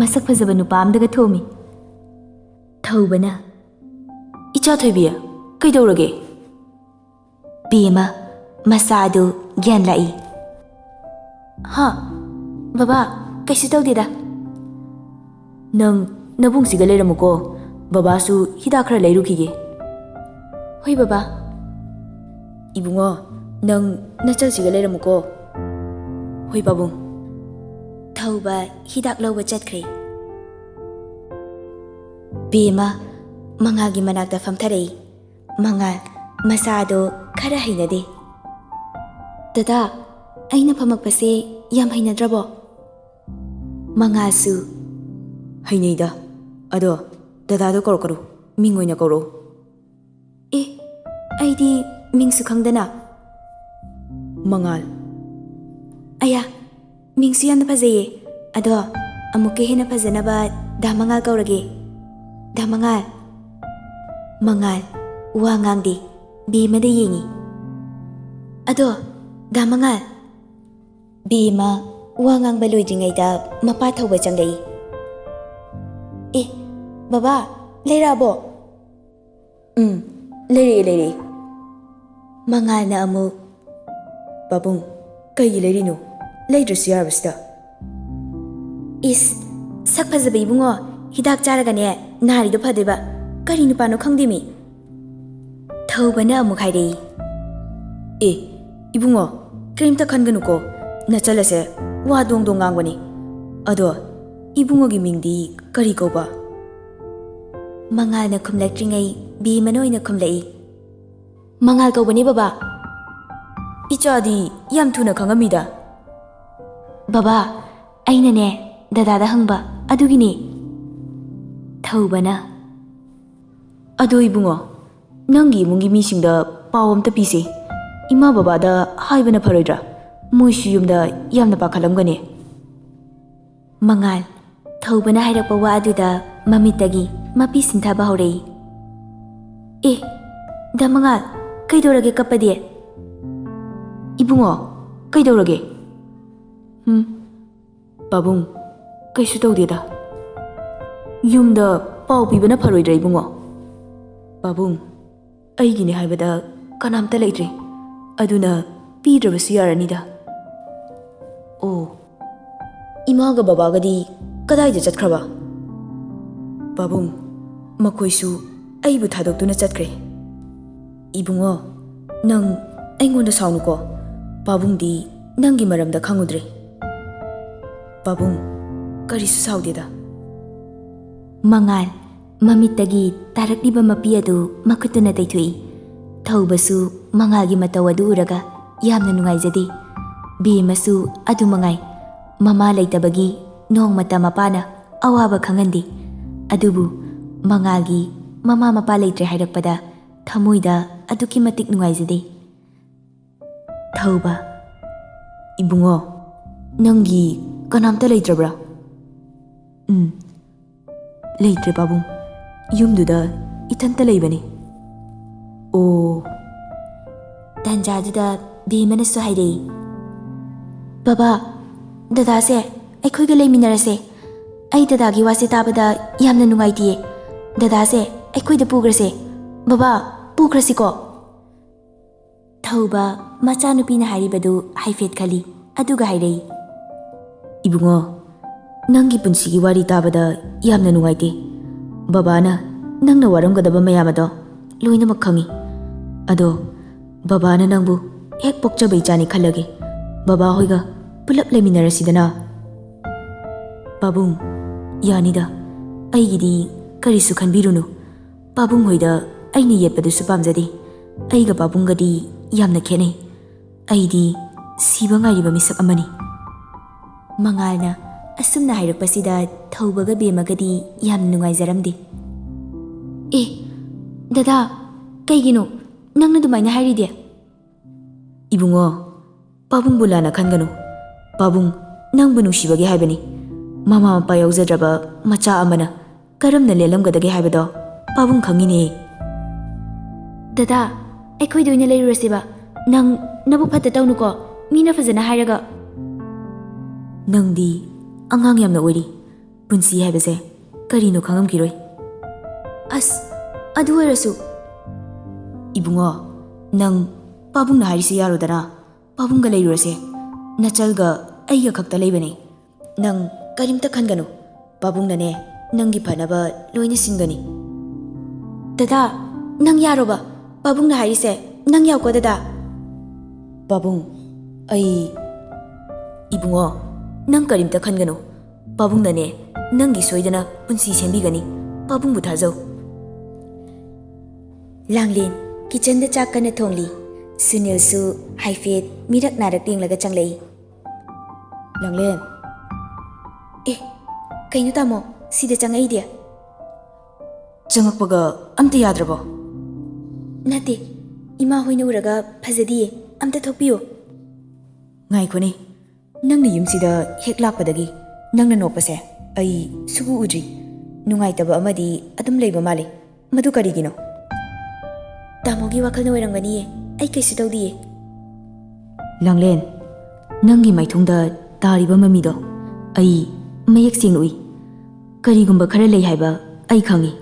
ꯃꯁꯛ ꯐꯖꯕ ꯅꯨꯄꯥ ꯑꯃꯗꯒ ꯊꯣꯝꯃꯤ꯫" ꯊꯧꯕꯅ, "ꯏꯆꯥ ꯊꯣꯏꯕꯤ, ꯀꯩꯗꯧꯔꯒꯦ?" ꯕꯦꯝꯃ ꯃꯆꯥꯗꯨ ꯒ꯭ꯌꯥꯟ ꯂꯥꯛꯏ꯫ "ꯍꯥ, ꯕꯕꯥ, ꯀꯩꯁꯨ ꯇꯧꯗꯦꯗ꯫" "ꯅꯪ ꯅꯕꯨꯡꯁꯤꯒ ꯂꯩꯔꯝꯃꯨꯀꯣ, ꯕꯕꯥꯁꯨ ꯍꯤꯗꯥꯛ ꯈꯔ ꯂꯩꯔꯨꯈꯤꯒꯦ꯫" "ꯍꯣꯏ ꯕꯕꯥ꯫" "ꯏꯕꯨꯡꯉꯣ, ꯅꯪ ꯅꯆꯜꯁꯤꯒ ꯂꯩꯔꯝꯃꯨꯀꯣ꯫" "ꯍꯣꯏ ꯄꯥꯕꯨꯡ꯫" ꯊꯧꯕ ꯍꯤꯗꯥꯛ ꯂꯧꯕ ꯆꯠꯈ꯭ꯔꯦ꯫ ꯕꯦꯝꯃ ꯃꯉꯥꯜꯒꯤ ꯃꯅꯥꯛꯇ ꯐꯝꯊꯔꯛꯏ꯫ ꯃꯉꯥꯜ ꯃꯆꯥꯗꯣ ꯈꯔ ꯍꯩꯅꯗꯦ꯫ "ꯗꯗꯥ, ꯑꯩꯅ ꯐꯝꯃꯛꯄꯁꯦ ꯌꯥꯝ ꯍꯩꯅꯗ꯭ꯔꯕꯣ?" ꯃꯉꯥꯜꯁꯨ, "ꯍꯩꯅꯩꯗ꯫ ꯑꯗꯣ ꯗꯗꯥꯗꯣ ꯀꯧꯔꯛꯀꯅꯨ, ꯃꯤꯡ ꯑꯣꯏꯅ ꯀꯧꯔꯛꯎ꯫" "ꯑꯦ, ꯑꯩꯗꯤ ꯃꯤꯡꯁꯨ ꯈꯪꯗꯅ꯫" ꯃꯉꯥꯜ, "ꯑꯌꯥ, ꯃꯤꯡꯁꯨ ꯌꯥꯝꯅ ꯐꯖꯩꯌꯦ꯫ ꯑꯗꯣ ꯑꯃꯨꯛꯀ ꯍꯦꯟꯅ ꯐꯖꯅꯕ ꯗꯥ ꯃꯉꯥꯜ ꯀꯧꯔꯒꯦ꯫ ꯗꯥ ꯃꯉꯥꯜ꯫" ꯃꯉꯥꯜ ꯋꯥ ꯉꯥꯡꯗꯦ, ꯕꯦꯝꯃꯗ ꯌꯦꯡꯉꯤ꯫ "ꯑꯗꯣ ꯗꯥ ꯃꯉꯥꯜ꯫" ꯕꯦꯝꯃ ꯋꯥ ꯉꯥꯡꯕ ꯂꯣꯏꯗ꯭ꯔꯤꯉꯩꯗ ꯃꯄꯥ ꯊꯧꯕ ꯆꯪꯂꯛꯏ꯫ "ꯑꯦ, ꯕꯕꯥ, ꯂꯩꯔꯛꯑꯕꯣ?" "ꯎꯝ, ꯂꯩꯔꯛꯑꯦ, ꯂꯩꯔꯛꯑꯦ꯫" ꯃꯉꯥꯜꯅ ꯑꯃꯨꯛ, "ꯄꯥꯕꯨꯡ, ꯀꯩꯒꯤ ꯂꯩꯔꯤꯅꯣ? ꯂꯩꯗ꯭ꯔꯁꯨ ꯌꯥꯔꯕꯁꯤꯗ꯫" "ꯏꯁ, ꯁꯛ ꯐꯖꯕ ꯏꯕꯨꯡꯉꯣ, ꯍꯤꯗꯥꯛ ꯆꯥꯔꯒꯅꯦ ꯅꯥꯔꯤꯗꯣ ꯐꯗꯣꯏꯕ꯫ ꯀꯔꯤ ꯅꯨꯄꯥꯅꯣ ꯈꯪꯗꯦꯃꯤ꯫ ꯊꯧꯕꯅ ꯑꯃꯨꯛ ꯍꯥꯏꯔꯛꯏ꯫ ꯑꯦ, ꯏꯕꯨꯡꯉꯣ, ꯀꯔꯤꯝꯇ ꯈꯟꯒꯅꯨꯀꯣ, ꯅꯆꯜ ꯑꯁꯦ ꯋꯥ ꯗꯣꯡ ꯗꯣꯡ ꯉꯥꯡꯕꯅꯤ꯫ ꯑꯗꯣ ꯏꯕꯨꯡꯉꯣꯒꯤ ꯃꯤꯡꯗꯤ ꯀꯔꯤ ꯀꯧꯕ? ꯃꯉꯥꯜꯅ ꯈꯨꯝꯂꯛꯇ꯭ꯔꯤꯉꯩ ꯕꯦꯝꯃꯅ ꯑꯣꯏꯅ ꯈꯨꯝꯂꯛꯏ꯫ ꯃꯉꯥꯜ ꯀꯧꯕꯅꯦ ꯕꯕꯥ꯫ ꯏꯆꯥꯗꯤ ꯌꯥꯝ ꯊꯨꯅ ꯈꯪꯉꯝꯃꯤꯗ꯫ ꯕꯕꯥ, ꯑꯩꯅꯅꯦ ꯗꯗꯥꯗ ꯍꯪꯕ ꯑꯗꯨꯒꯤꯅꯦ꯫ ꯊꯧꯕꯅ, ꯑꯗꯣ ꯏꯕꯨꯡꯉꯣ, ꯅꯪꯒꯤ ꯏꯃꯨꯡꯒꯤ ꯃꯤꯁꯤꯡꯗ ꯄꯥꯎ ꯑꯝꯇ ꯄꯤꯁꯦ꯫ ꯏꯃꯥ ꯕꯕꯥꯗ ꯍꯥꯏꯕꯅ ꯐꯔꯣꯏꯗ꯭ꯔꯥ? ꯃꯣꯏꯁꯨ ꯌꯨꯝꯗ ꯌꯥꯝꯅ ꯄꯥꯈꯠꯂꯝꯒꯅꯤ꯫ ꯃꯉꯥꯜ, ꯊꯧꯕꯅ ꯍꯥꯏꯔꯛꯄ ꯋꯥ ꯑꯗꯨꯗ ꯃꯃꯤꯠꯇꯒꯤ ꯃꯄꯤ ꯁꯤꯟꯊꯕ ꯍꯧꯔꯛꯏ꯫ ꯑꯦ, ꯗꯥ ꯃꯉꯥꯜ, ꯀꯩꯗꯧꯔꯒꯦ ꯀꯞꯄꯗꯤ? ꯏꯕꯨꯡꯉꯣ, ꯀꯩꯗꯧꯔꯒꯦ? ꯎꯝ, ꯄꯥꯕꯨꯡ, ꯀꯩꯁꯨ ꯇꯧꯗꯦꯗ꯫ ꯌꯨꯝꯗ ꯄꯥꯎ ꯄꯤꯕꯅ ꯐꯔꯣꯏꯗ꯭ꯔꯥ ꯏꯕꯨꯡꯉꯣ? ꯄꯥꯕꯨꯡ, ꯑꯩꯒꯤꯅꯦ ꯍꯥꯏꯕꯗ ꯀꯅꯥꯝꯇ ꯂꯩꯇ꯭ꯔꯦ, ꯑꯗꯨꯅ ꯄꯤꯗ꯭ꯔꯕꯁꯨ ꯌꯥꯔꯅꯤꯗ꯫ ꯑꯣ, ꯏꯃꯥꯒ ꯕꯕꯥꯒꯗꯤ ꯀꯗꯥꯏꯗ ꯆꯠꯈ꯭ꯔꯕ? ꯄꯥꯕꯨꯡ, ꯃꯈꯣꯏꯁꯨ ꯑꯩꯕꯨ ꯊꯥꯗꯣꯛꯇꯨꯅ ꯆꯠꯈ꯭ꯔꯦ꯫ ꯏꯕꯨꯡꯉꯣ, ꯅꯪ ꯑꯩꯉꯣꯟꯗ ꯁꯥꯎꯅꯨꯀꯣ꯫ ꯄꯥꯕꯨꯡꯗꯤ ꯅꯪꯒꯤ ꯃꯔꯝꯗ ꯈꯪꯉꯨꯗ꯭ꯔꯦ꯫ ꯄꯥꯕꯨꯡ, ꯀꯔꯤꯁꯨ ꯁꯥꯎꯗꯦꯗ꯫ ꯃꯉꯥꯜ, ꯃꯃꯤꯠꯇꯒꯤ ꯇꯥꯔꯛꯂꯤꯕ ꯃꯄꯤ ꯑꯗꯨ ꯃꯈꯨꯠꯇꯨꯅ ꯇꯩꯊꯣꯛꯏ꯫ ꯊꯧꯕꯁꯨ ꯃꯉꯥꯜꯒꯤ ꯃꯇꯧ ꯑꯗꯨ ꯎꯔꯒ ꯌꯥꯝꯅ ꯅꯨꯡꯉꯥꯏꯖꯗꯦ꯫ ꯕꯦꯝꯃꯁꯨ ꯑꯗꯨ ꯃꯉꯥꯏ꯫ ꯃꯃꯥ ꯂꯩꯇꯕꯒꯤ ꯅꯣꯡꯃꯇ ꯃꯄꯥꯅ ꯑꯋꯥꯕ ꯈꯪꯍꯟꯗꯦ꯫ ꯑꯗꯨꯕꯨ ꯃꯉꯥꯜꯒꯤ ꯃꯃꯥ ꯃꯄꯥ ꯂꯩꯇ꯭ꯔꯦ ꯍꯥꯏꯔꯛꯄꯗ ꯊꯃꯣꯏꯗ ꯑꯗꯨꯛꯀꯤ ꯃꯇꯤꯛ ꯅꯨꯡꯉꯥꯏꯖꯗꯦ꯫ ꯊꯧꯕ, ꯏꯕꯨꯡꯉꯣ, ꯅꯪꯒꯤ ꯀꯅꯥꯝꯇ ꯂꯩꯇ꯭ꯔꯕ꯭ꯔꯥ? ꯎꯝ, ꯂꯩꯇ꯭ꯔꯦ ꯄꯥꯕꯨꯡ꯫ ꯌꯨꯝꯗꯨꯗ ꯏꯊꯟꯇ ꯂꯩꯕꯅꯤ꯫ ꯑꯣ꯫ ꯇꯥꯟꯖꯥꯗꯨꯗ ꯕꯦꯝꯃꯅꯁꯨ ꯍꯥꯏꯔꯛꯏ, "ꯕꯕꯥ, ꯗꯗꯥꯁꯦ ꯑꯩꯈꯣꯏꯒ ꯂꯩꯃꯤꯟꯅꯔꯁꯦ꯫ ꯑꯩ ꯗꯗꯥꯒꯤ ꯋꯥꯁꯦ ꯇꯥꯕꯗ ꯌꯥꯝꯅ ꯅꯨꯡꯉꯥꯏꯇꯤꯌꯦ꯫ ꯗꯗꯥꯁꯦ ꯑꯩꯈꯣꯏꯗ ꯄꯨꯈ꯭ꯔꯁꯦ꯫ ꯕꯕꯥ, ꯄꯨꯈ꯭ꯔꯁꯤꯀꯣ?" ꯊꯧꯕ ꯃꯆꯥꯅꯨꯄꯤꯅ ꯍꯥꯏꯔꯤꯕꯗꯨ ꯍꯥꯏꯐꯦꯠ ꯈꯜꯂꯤ, ꯑꯗꯨꯒ ꯍꯥꯏꯔꯛꯏ, "ꯏꯕꯨꯡꯉꯣ, ꯅꯪꯒꯤ ꯄꯨꯟꯁꯤꯒꯤ ꯋꯥꯔꯤ ꯇꯥꯕꯗ ꯌꯥꯝꯅ ꯅꯨꯡꯉꯥꯏꯇꯦ꯫ ꯕꯕꯥꯅ ꯅꯪꯅ ꯋꯥꯔꯝꯒꯗꯕ ꯃꯌꯥꯝ ꯑꯗꯣ ꯂꯣꯏꯅꯃꯛ ꯈꯪꯉꯤ꯫ ꯑꯗꯣ ꯕꯕꯥꯅ ꯅꯪꯕꯨ ꯍꯦꯛ ꯄꯣꯛꯆꯕ ꯏꯆꯥꯅꯤ ꯈꯜꯂꯒꯦ꯫ ꯕꯕꯥ ꯍꯣꯏꯒ ꯄꯨꯂꯞ ꯂꯩꯃꯤꯟꯅꯔꯁꯤꯗꯅ꯫ ꯄꯥꯕꯨꯡ, ꯌꯥꯅꯤꯗ, ꯑꯩꯒꯤꯗꯤ ꯀꯔꯤꯁꯨ ꯈꯟꯕꯤꯔꯨꯅꯨ꯫ ꯄꯥꯕꯨꯡ ꯍꯣꯏꯗ ꯑꯩꯅ ꯌꯦꯠꯄꯗꯨꯁꯨ ꯄꯥꯝꯖꯗꯦ꯫ ꯑꯩꯒ ꯄꯥꯕꯨꯡꯒꯗꯤ ꯌꯥꯝꯅ ꯈꯦꯠꯅꯩ꯫ ꯑꯩꯗꯤ ꯁꯤꯕ ꯉꯥꯏꯔꯤꯕ ꯃꯤꯁꯛ ꯑꯃꯅꯤ꯫ ꯃꯉꯥꯜꯅ ꯑꯁꯨꯝꯅ ꯍꯥꯏꯔꯛꯄꯁꯤꯗ ꯊꯧꯕꯒ ꯕꯦꯝꯃꯒꯗꯤ ꯌꯥꯝꯅ ꯅꯨꯡꯉꯥꯏꯖꯔꯝꯗꯦ꯫ "ꯑꯦ, ꯗꯗꯥ, ꯀꯩꯒꯤꯅꯣ ꯅꯪꯅ ꯑꯗꯨꯃꯥꯏꯅ ꯍꯥꯏꯔꯤꯗꯤ?" "ꯏꯕꯨꯡꯉꯣ, ꯄꯥꯕꯨꯡꯕꯨ ꯂꯥꯟꯅ ꯈꯟꯒꯅꯨ꯫ ꯄꯥꯕꯨꯡ ꯅꯪꯕꯨ ꯅꯨꯡꯁꯤꯕꯒꯤ ꯍꯥꯏꯕꯅꯤ꯫ ꯃꯃꯥ ꯃꯄꯥ ꯌꯥꯎꯖꯗ꯭ꯔꯕ ꯃꯆꯥ ꯑꯃꯅ ꯀꯔꯝꯅ ꯂꯦꯜꯂꯝꯒꯗꯒꯦ ꯍꯥꯏꯕꯗꯣ ꯄꯥꯕꯨꯡ ꯈꯪꯉꯤꯅꯦ꯫" "ꯗꯗꯥ, ꯑꯩꯈꯣꯏꯗ ꯑꯣꯏꯅ ꯂꯩꯔꯨꯔꯁꯦꯕ꯫ ꯅꯪ ꯅꯕꯨꯛ ꯐꯠꯇ ꯇꯧꯅꯨꯀꯣ, ꯃꯤꯅ ꯐꯖꯅ ꯍꯥꯏꯔꯒ꯫" "ꯅꯪꯗꯤ ꯑꯉꯥꯡ ꯌꯥꯝꯅ ꯑꯣꯏꯔꯤ꯫ ꯄꯨꯟꯁꯤ ꯍꯥꯏꯕꯁꯦ ꯀꯔꯤꯅꯣ ꯈꯪꯉꯝꯈꯤꯔꯣꯏ꯫" "ꯑꯁ, ꯑꯗꯨ ꯑꯣꯏꯔꯁꯨ꯫" "ꯏꯕꯨꯡꯉꯣ, ꯅꯪ ꯄꯥꯕꯨꯡꯅ ꯍꯥꯏꯔꯤꯁꯤ ꯌꯥꯔꯣꯗꯅ꯫ ꯄꯥꯕꯨꯡꯒ ꯂꯩꯔꯨꯔꯁꯦ꯫ ꯅꯆꯜꯒ ꯑꯩꯒ ꯈꯛꯇ ꯂꯩꯕꯅꯦ꯫ ꯅꯪ ꯀꯔꯤꯝꯇ ꯈꯟꯒꯅꯨ꯫ ꯄꯥꯕꯨꯡꯅꯅꯦ, ꯅꯪꯒꯤ ꯐꯅꯕ ꯂꯣꯏꯅ ꯁꯤꯟꯒꯅꯤ꯫" "ꯗꯗꯥ, ꯅꯪ ꯌꯥꯔꯣꯕ? ꯄꯥꯕꯨꯡꯅ ꯍꯥꯏꯔꯤꯁꯦ ꯅꯪ ꯌꯥꯎꯀꯣ, ꯗꯗꯥ꯫" "ꯄꯥꯕꯨꯡ, ꯑꯩ꯫" "ꯏꯕꯨꯡꯉꯣ, ꯅꯪ ꯀꯔꯤꯝꯇ ꯈꯟꯒꯅꯨ꯫ ꯄꯥꯕꯨꯡꯅꯅꯦ, ꯅꯪꯒꯤ ꯁꯣꯏꯗꯅ ꯄꯨꯟꯁꯤ ꯁꯦꯝꯕꯤꯒꯅꯤ꯫ ꯄꯥꯕꯨꯡꯕꯨ ꯊꯥꯖꯧ꯫" ꯂꯥꯡꯂꯦꯟ ꯀꯤꯆꯟꯗ ꯆꯥꯛ ꯀꯟꯅ ꯊꯣꯡꯂꯤ꯫ ꯁꯨꯅꯤꯜꯁꯨ ꯍꯥꯏꯐꯦꯠ ꯃꯤꯔꯛ ꯅꯥꯔꯛ ꯌꯦꯡꯂꯒ ꯆꯪꯂꯛꯏ꯫ "ꯂꯥꯡꯂꯦꯟ꯫" "ꯑꯦ, ꯀꯩꯅꯣ ꯇꯥꯃꯣ, ꯁꯤꯗ ꯆꯪꯉꯛꯏꯗꯤ?" "ꯆꯪꯉꯛꯄꯒ ꯑꯝꯇ ꯌꯥꯗ꯭ꯔꯕꯣ?" "ꯅꯠꯇꯦ, ꯏꯃꯥ ꯍꯣꯏꯅ ꯎꯔꯒ ꯐꯖꯗꯤꯌꯦ, ꯑꯝꯇ ꯊꯣꯛꯄꯤꯌꯨ꯫" "ꯉꯥꯏꯈꯣꯅꯦ, ꯅꯪꯅ ꯌꯨꯝꯁꯤꯗ ꯍꯦꯛ ꯂꯥꯛꯄꯗꯒꯤ ꯅꯪꯅ ꯅꯣꯛꯄꯁꯦ ꯑꯩ ꯁꯨꯛꯎ ꯎꯗ꯭ꯔꯤ꯫ ꯅꯨꯡꯉꯥꯏꯇꯕ ꯑꯃꯗꯤ ꯑꯗꯨꯝ ꯂꯩꯕ ꯃꯥꯜꯂꯤ꯫ ꯃꯗꯨ ꯀꯔꯤꯒꯤꯅꯣ?" "ꯇꯥꯃꯣꯒꯤ ꯋꯥꯈꯜꯅ ꯑꯣꯏꯔꯝꯒꯅꯤꯌꯦ, ꯑꯩ ꯀꯩꯁꯨ ꯇꯧꯗꯤꯌꯦ꯫" "ꯂꯥꯡꯂꯦꯟ, ꯅꯪꯒꯤ ꯃꯥꯏꯊꯣꯡꯗ ꯇꯥꯔꯤꯕ ꯃꯃꯤꯗꯣ ꯑꯩ ꯃꯌꯦꯛ ꯁꯦꯡꯅ ꯎꯏ꯫ ꯀꯔꯤꯒꯨꯝꯕ ꯈꯔ ꯂꯩ ꯍꯥꯏꯕ ꯑꯩ ꯈꯪꯏ꯫"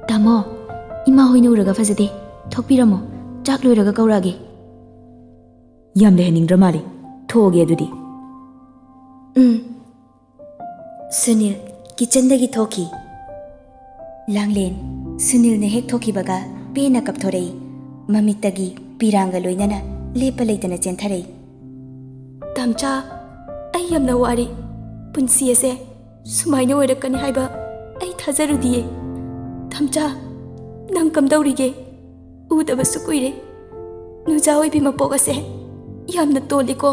"ꯇꯥꯃꯣ, ꯏꯃꯥ ꯍꯣꯏꯅ ꯎꯔꯒ ꯐꯖꯗꯦ꯫ ꯊꯣꯛꯄꯤꯔꯝꯃꯣ, ꯆꯥꯛ ꯂꯣꯏꯔꯒ ꯀꯧꯔꯛꯑꯒꯦ꯫" "ꯌꯥꯝ ꯂꯩꯍꯟꯅꯤꯡꯗ꯭ꯔ ꯃꯥꯜꯂꯤ꯫ ꯊꯣꯛꯑꯒꯦ ꯑꯗꯨꯗꯤ꯫" "ꯎꯝ꯫" ꯁꯨꯅꯤꯜ ꯀꯤꯆꯟꯗꯒꯤ ꯊꯣꯛꯈꯤ꯫ ꯂꯥꯡꯂꯦꯟ, ꯁꯨꯅꯤꯜꯅ ꯍꯦꯛ ꯊꯣꯛꯈꯤꯕꯒ ꯄꯦꯟꯅ ꯀꯞꯊꯣꯔꯛꯏ꯫ ꯃꯃꯤꯠꯇꯒꯤ ꯄꯤꯔꯥꯡꯒ ꯂꯣꯏꯅꯅ ꯂꯦꯞꯄ ꯂꯩꯇꯅ ꯆꯦꯟꯊꯔꯛꯏ꯫ "ꯇꯝꯆꯥ, ꯑꯩ ꯌꯥꯝꯅ ꯋꯥꯔꯦ꯫ ꯄꯨꯟꯁꯤ ꯑꯁꯦ ꯁꯨꯃꯥꯏꯅ ꯑꯣꯏꯔꯛꯀꯅꯤ ꯍꯥꯏꯕ ꯑꯩ ꯊꯥꯖꯔꯨꯗꯤꯌꯦ꯫ ꯇꯝꯆꯥ, ꯅꯪ ꯀꯝꯗꯧꯔꯤꯒꯦ? ꯎꯗꯕꯁꯨ ꯀꯨꯏꯔꯦ꯫ ꯅꯨꯖꯥ ꯑꯣꯏꯕꯤ ꯃꯄꯣꯛ ꯑꯁꯦ ꯌꯥꯝꯅ ꯇꯣꯜꯂꯤꯀꯣ꯫"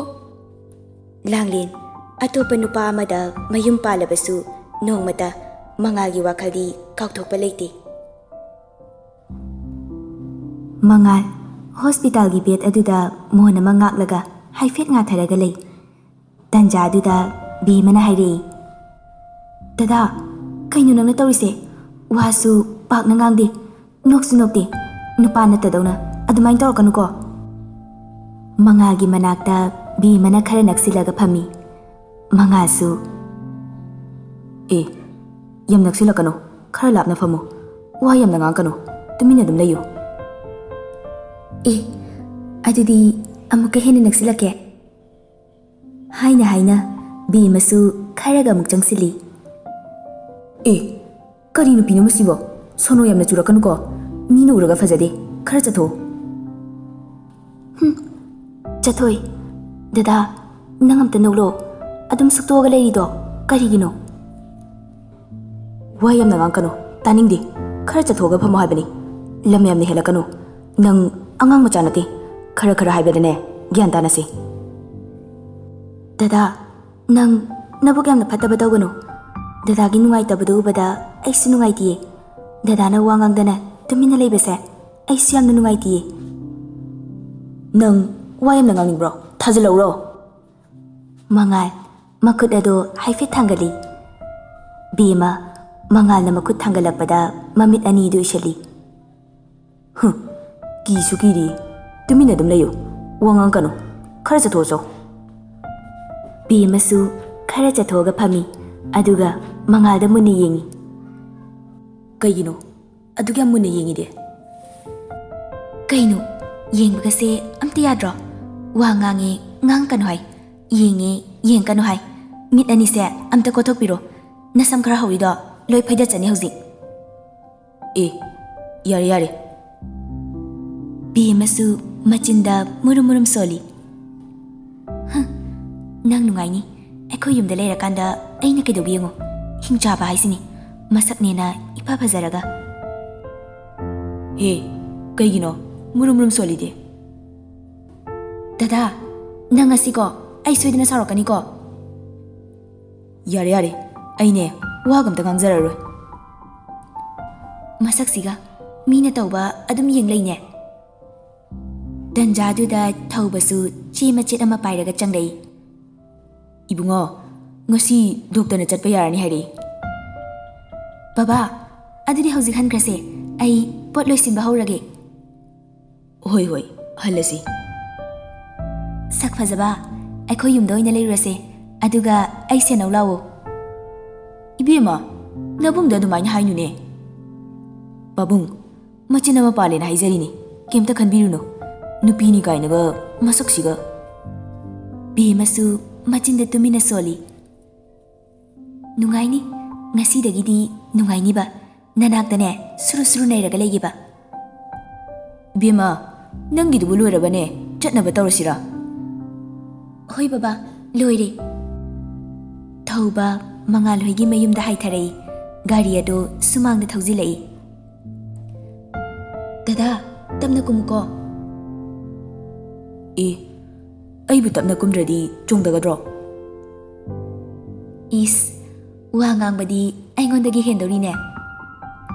ꯂꯥꯡꯂꯦꯟ, ꯑꯇꯣꯞꯄ ꯅꯨꯄꯥ ꯑꯃꯗ ꯃꯌꯨꯝ ꯄꯥꯜꯂꯕꯁꯨ ꯅꯣꯡꯃꯇ ꯃꯉꯥꯜꯒꯤ ꯋꯥꯈꯜꯗꯤ ꯀꯥꯎꯊꯣꯛꯄ ꯂꯩꯇꯦ꯫ ꯃꯉꯥꯜ, ꯍꯣꯁꯄꯤꯇꯥꯜꯒꯤ ꯕꯦꯗ ꯑꯗꯨꯗ ꯃꯣꯟ ꯑꯃ ꯉꯥꯛꯂꯒ ꯍꯥꯏꯐꯦꯠ ꯉꯥꯊꯔꯒ ꯂꯩ꯫ ꯇꯟꯖꯥ ꯑꯗꯨꯗ ꯕꯦꯝꯃꯅ ꯍꯥꯏꯔꯛꯏ, "ꯗꯗꯥ, ꯀꯩꯅꯣ ꯅꯪꯅ ꯇꯧꯔꯤꯁꯦ? ꯋꯥꯁꯨ ꯄꯥꯛꯅ ꯉꯥꯡꯗꯦ, ꯅꯣꯛꯁꯨ ꯅꯣꯛꯇꯦ꯫ ꯅꯨꯄꯥ ꯅꯠꯇꯗꯧꯅ ꯑꯗꯨꯃꯥꯏꯅ ꯇꯧꯔꯛꯀꯅꯨꯀꯣ꯫" ꯃꯉꯥꯜꯒꯤ ꯃꯅꯥꯛꯇ ꯕꯦꯝꯃꯅ ꯈꯔ ꯅꯛꯁꯤꯜꯂꯒ ꯐꯝꯃꯤ꯫ ꯃꯉꯥꯜꯁꯨ, "ꯑꯦ, ꯌꯥꯝ ꯅꯛꯁꯤꯜꯂꯛꯀꯅꯨ, ꯈꯔ ꯂꯥꯞꯅ ꯐꯝꯃꯨ꯫ ꯋꯥ ꯌꯥꯝꯅ ꯉꯥꯡꯀꯅꯨ, ꯇꯨꯃꯤꯟꯅ ꯑꯗꯨꯝ ꯂꯩꯌꯨ꯫" "ꯑꯦ, ꯑꯗꯨꯗꯤ ꯑꯃꯨꯛꯀ ꯍꯦꯟꯅ ꯅꯛꯁꯤꯜꯂꯛꯀꯦ꯫" ꯍꯥꯏꯅ ꯍꯥꯏꯅ ꯕꯦꯝꯃꯁꯨ ꯈꯔꯒ ꯑꯃꯨꯛ ꯆꯪꯁꯤꯜꯂꯤ꯫ "ꯑꯦ, ꯀꯔꯤ ꯅꯨꯄꯤꯅꯣ ꯃꯁꯤꯕꯣ? ꯁꯣꯅꯣ ꯌꯥꯝꯅ ꯆꯨꯔꯛꯀꯅꯨꯀꯣ꯫ ꯃꯤꯅ ꯎꯔꯒ ꯐꯖꯗꯦ꯫ ꯈꯔ ꯆꯠꯊꯣꯛꯑꯣ꯫" "ꯍꯨꯝ, ꯆꯠꯊꯣꯛꯏ꯫ ꯗꯗꯥ, ꯅꯪ ꯑꯝꯇ ꯅꯣꯛꯂꯛꯑꯣ꯫ ꯑꯗꯨꯝ ꯁꯨꯛꯇꯣꯛꯑꯒ ꯂꯩꯔꯤꯗꯣ ꯀꯔꯤꯒꯤꯅꯣ?" "ꯋꯥ ꯌꯥꯝꯅ ꯉꯥꯡꯀꯅꯨ, ꯇꯥꯅꯤꯡꯗꯦ꯫ ꯈꯔ ꯆꯠꯊꯣꯛꯑꯒ ꯐꯝꯃꯣ ꯍꯥꯏꯕꯅꯤ꯫ ꯂꯝ ꯌꯥꯝꯅ ꯍꯦꯜꯂꯛꯀꯅꯨ꯫ ꯅꯪ ꯑꯉꯥꯡ ꯃꯆꯥ ꯅꯠꯇꯦ꯫ ꯈꯔ ꯈꯔ ꯍꯥꯏꯕꯗꯅꯦ ꯒ꯭ꯌꯥꯟ ꯇꯥꯅꯁꯤ꯫" "ꯗꯗꯥ, ꯅꯪ ꯅꯕꯨꯛ ꯌꯥꯝꯅ ꯐꯠꯇꯕ ꯇꯧꯒꯅꯨ꯫ ꯗꯗꯥꯒꯤ ꯅꯨꯡꯉꯥꯏꯇꯕꯗꯨ ꯎꯕꯗ ꯑꯩꯁꯨ ꯅꯨꯡꯉꯥꯏꯇꯤꯌꯦ꯫ ꯗꯗꯥꯅ ꯋꯥ ꯉꯥꯡꯗꯅ ꯇꯨꯃꯤꯟꯅ ꯂꯩꯕꯁꯦ ꯑꯩꯁꯨ ꯌꯥꯝꯅ ꯅꯨꯡꯉꯥꯏꯇꯤꯌꯦ꯫" "ꯅꯪ ꯋꯥ ꯌꯥꯝꯅ ꯉꯥꯡꯅꯤꯡꯕ꯭ꯔꯣ? ꯊꯥꯖꯤꯜꯂꯧꯔꯣ?" ꯃꯉꯥꯜ ꯃꯈꯨꯠ ꯑꯗꯨ ꯍꯥꯏꯐꯦꯠ ꯊꯥꯡꯒꯠꯂꯤ꯫ ꯕꯦꯝꯃ ꯃꯉꯥꯜꯅ ꯃꯈꯨꯠ ꯊꯥꯡꯒꯠꯂꯛꯄꯗ ꯃꯃꯤꯠ ꯑꯅꯤꯗꯨ ꯎꯏꯁꯤꯜꯂꯤ꯫ "ꯍꯨꯝ, ꯀꯤꯁꯨ ꯀꯤꯔꯤ꯫ ꯇꯨꯃꯤꯟꯅ ꯑꯗꯨꯝ ꯂꯩꯌꯨ꯫ ꯋꯥ ꯉꯥꯡꯀꯅꯨ꯫ ꯈꯔ ꯆꯠꯊꯣꯛꯑꯣ ꯆꯣ꯫" ꯕꯦꯝꯃꯁꯨ ꯈꯔ ꯆꯠꯊꯣꯛꯑꯒ ꯐꯝꯃꯤ, ꯑꯗꯨꯒ ꯃꯉꯥꯜꯗ ꯃꯨꯟꯅ ꯌꯦꯡꯉꯤ꯫ "ꯀꯩꯒꯤꯅꯣ ꯑꯗꯨꯛ ꯌꯥꯝ ꯃꯨꯟꯅ ꯌꯦꯡꯉꯤꯗꯤ?" "ꯀꯩꯅꯣ, ꯌꯦꯡꯕꯒꯁꯦ ꯑꯝꯇ ꯌꯥꯗ꯭ꯔꯣ? ꯋꯥ ꯉꯥꯡꯉꯦ, ꯉꯥꯡꯀꯅꯨ ꯍꯥꯏ꯫ ꯌꯦꯡꯉꯦ, ꯌꯦꯡꯀꯅꯨ ꯍꯥꯏ꯫ ꯃꯤꯠ ꯑꯅꯤꯁꯦ ꯑꯝꯇ ꯀꯣꯊꯣꯛꯄꯤꯔꯣ꯫ ꯅꯁꯝ ꯈꯔ ꯍꯧꯔꯤꯗꯣ ꯂꯣꯏ ꯐꯣꯏꯗꯠꯆꯅꯤ ꯍꯧꯖꯤꯛ꯫" ꯑꯦ, ꯌꯥꯔꯦ, ꯌꯥꯔꯦ꯫ ꯕꯦꯝꯃꯁꯨ ꯃꯆꯤꯟꯗ ꯃꯨꯔꯨꯝ ꯃꯨꯔꯨꯝ ꯁꯣꯜꯂꯤ꯫ "ꯍ, ꯅꯪ ꯅꯨꯡꯉꯥꯏꯅꯤ꯫ ꯑꯩꯈꯣꯏ ꯌꯨꯝꯗ ꯂꯩꯔꯀꯥꯟꯗ ꯑꯩꯅ ꯀꯩꯗꯧꯒꯦ ꯌꯦꯡꯉꯣ꯫ ꯍꯤꯡꯆꯥꯕ ꯍꯥꯏꯁꯤꯅꯤ꯫ ꯃꯁꯛꯅꯦꯅ ꯏꯐ ꯐꯖꯔꯒ꯫" "ꯍꯦ, ꯀꯩꯒꯤꯅꯣ ꯃꯨꯔꯨꯝ ꯃꯨꯔꯨꯝ ꯁꯣꯜꯂꯤꯗꯤ?" "ꯗꯗꯥ, ꯅꯪ ꯉꯁꯤꯀꯣ, ꯑꯩ ꯁꯣꯏꯗꯅ ꯁꯥꯎꯔꯛꯀꯅꯤꯀꯣ꯫" "ꯌꯥꯔꯦ, ꯌꯥꯔꯦ, ꯑꯩꯅꯦ ꯋꯥꯒ ꯑꯝꯇ ꯉꯥꯡꯖꯔꯔꯣꯏ꯫" ꯃꯁꯛꯁꯤꯒ ꯃꯤꯅ ꯇꯧꯕ ꯑꯗꯨꯝ ꯌꯦꯡ ꯂꯩꯅꯦ꯫ ꯇꯟꯖꯥꯗꯨꯗ ꯊꯧꯕꯁꯨ ꯆꯦ ꯃꯆꯦꯠ ꯑꯃ ꯄꯥꯏꯔꯒ ꯆꯪꯂꯛꯏ꯫ "ꯏꯕꯨꯡꯉꯣ, ꯉꯁꯤ ꯗꯣꯛꯇꯔꯅ ꯆꯠꯄ ꯌꯥꯔꯅꯤ ꯍꯥꯏꯔꯛꯏ꯫" "ꯕꯕꯥ, ꯑꯗꯨꯗꯤ ꯍꯧꯖꯤꯛ ꯍꯟꯈ꯭ꯔꯁꯦ꯫ ꯑꯩ ꯄꯣꯠ ꯂꯣꯏꯁꯤꯟꯕ ꯍꯧꯔꯒꯦ꯫" "ꯍꯣꯏ, ꯍꯣꯏ, ꯍꯜꯂꯁꯤ꯫" "ꯁꯛ ꯐꯖꯕ, ꯑꯩꯈꯣꯏ ꯌꯨꯝꯗ ꯑꯣꯏꯅ ꯂꯩꯔꯨꯔꯁꯦ, ꯑꯗꯨꯒ ꯑꯩ ꯁꯦꯟꯅꯧ ꯂꯥꯛꯑꯣ꯫" "ꯏꯕꯦꯝꯃ, ꯅꯕꯨꯡꯗ ꯑꯗꯨꯃꯥꯏꯅ ꯍꯥꯏꯅꯨꯅꯦ꯫" "ꯄꯥꯕꯨꯡ, ꯃꯆꯤꯟ ꯑꯃ ꯄꯥꯜꯂꯦꯅ ꯍꯥꯏꯖꯔꯤꯅꯤ, ꯀꯩꯝꯇ ꯈꯟꯕꯤꯔꯨꯅꯨ꯫ ꯅꯨꯄꯤꯅꯤ ꯀꯥꯏꯅꯒ ꯃꯁꯛꯁꯤꯒ꯫" ꯕꯦꯝꯃꯁꯨ ꯃꯆꯤꯟꯗ ꯇꯨꯃꯤꯟꯅ ꯁꯣꯜꯂꯤ꯫ "ꯅꯨꯡꯉꯥꯏꯅꯤ, ꯉꯁꯤꯗꯒꯤꯗꯤ ꯅꯨꯡꯉꯥꯏꯅꯤꯕ, ꯅꯅꯥꯛꯇꯅꯦ ꯁꯨꯔꯨ ꯁꯨꯔꯨ ꯅꯩꯔꯒ ꯂꯩꯒꯦꯕ꯫" "ꯏꯕꯦꯝꯃ, ꯅꯪꯒꯤꯗꯨꯕꯨ ꯂꯣꯏꯔꯕꯅꯦ, ꯆꯠꯅꯕ ꯇꯧꯔꯁꯤꯔꯥ?" "ꯍꯣꯏ ꯕꯕꯥ, ꯂꯣꯏꯔꯦ꯫" ꯊꯧꯕ ꯃꯉꯥꯜ ꯍꯣꯏꯒꯤ ꯃꯌꯨꯝꯗ ꯍꯥꯏꯊꯔꯛꯏ꯫ ꯒꯥꯔꯤ ꯑꯗꯨ ꯁꯨꯃꯥꯡꯗ ꯊꯧꯖꯤꯜꯂꯛꯏ꯫ "ꯗꯗꯥ, ꯇꯞꯅ ꯀꯨꯝꯃꯨꯀꯣ꯫" "ꯑꯦ, ꯑꯩꯕꯨ ꯇꯞꯅ ꯀꯨꯝꯗ꯭ꯔꯗꯤ ꯆꯣꯡꯗꯒꯗ꯭ꯔꯣ?" "ꯏꯁ, ꯋꯥ ꯉꯥꯡꯕꯗꯤ ꯑꯩꯉꯣꯟꯗꯒꯤ ꯍꯦꯟꯗꯧꯔꯤꯅꯦ꯫"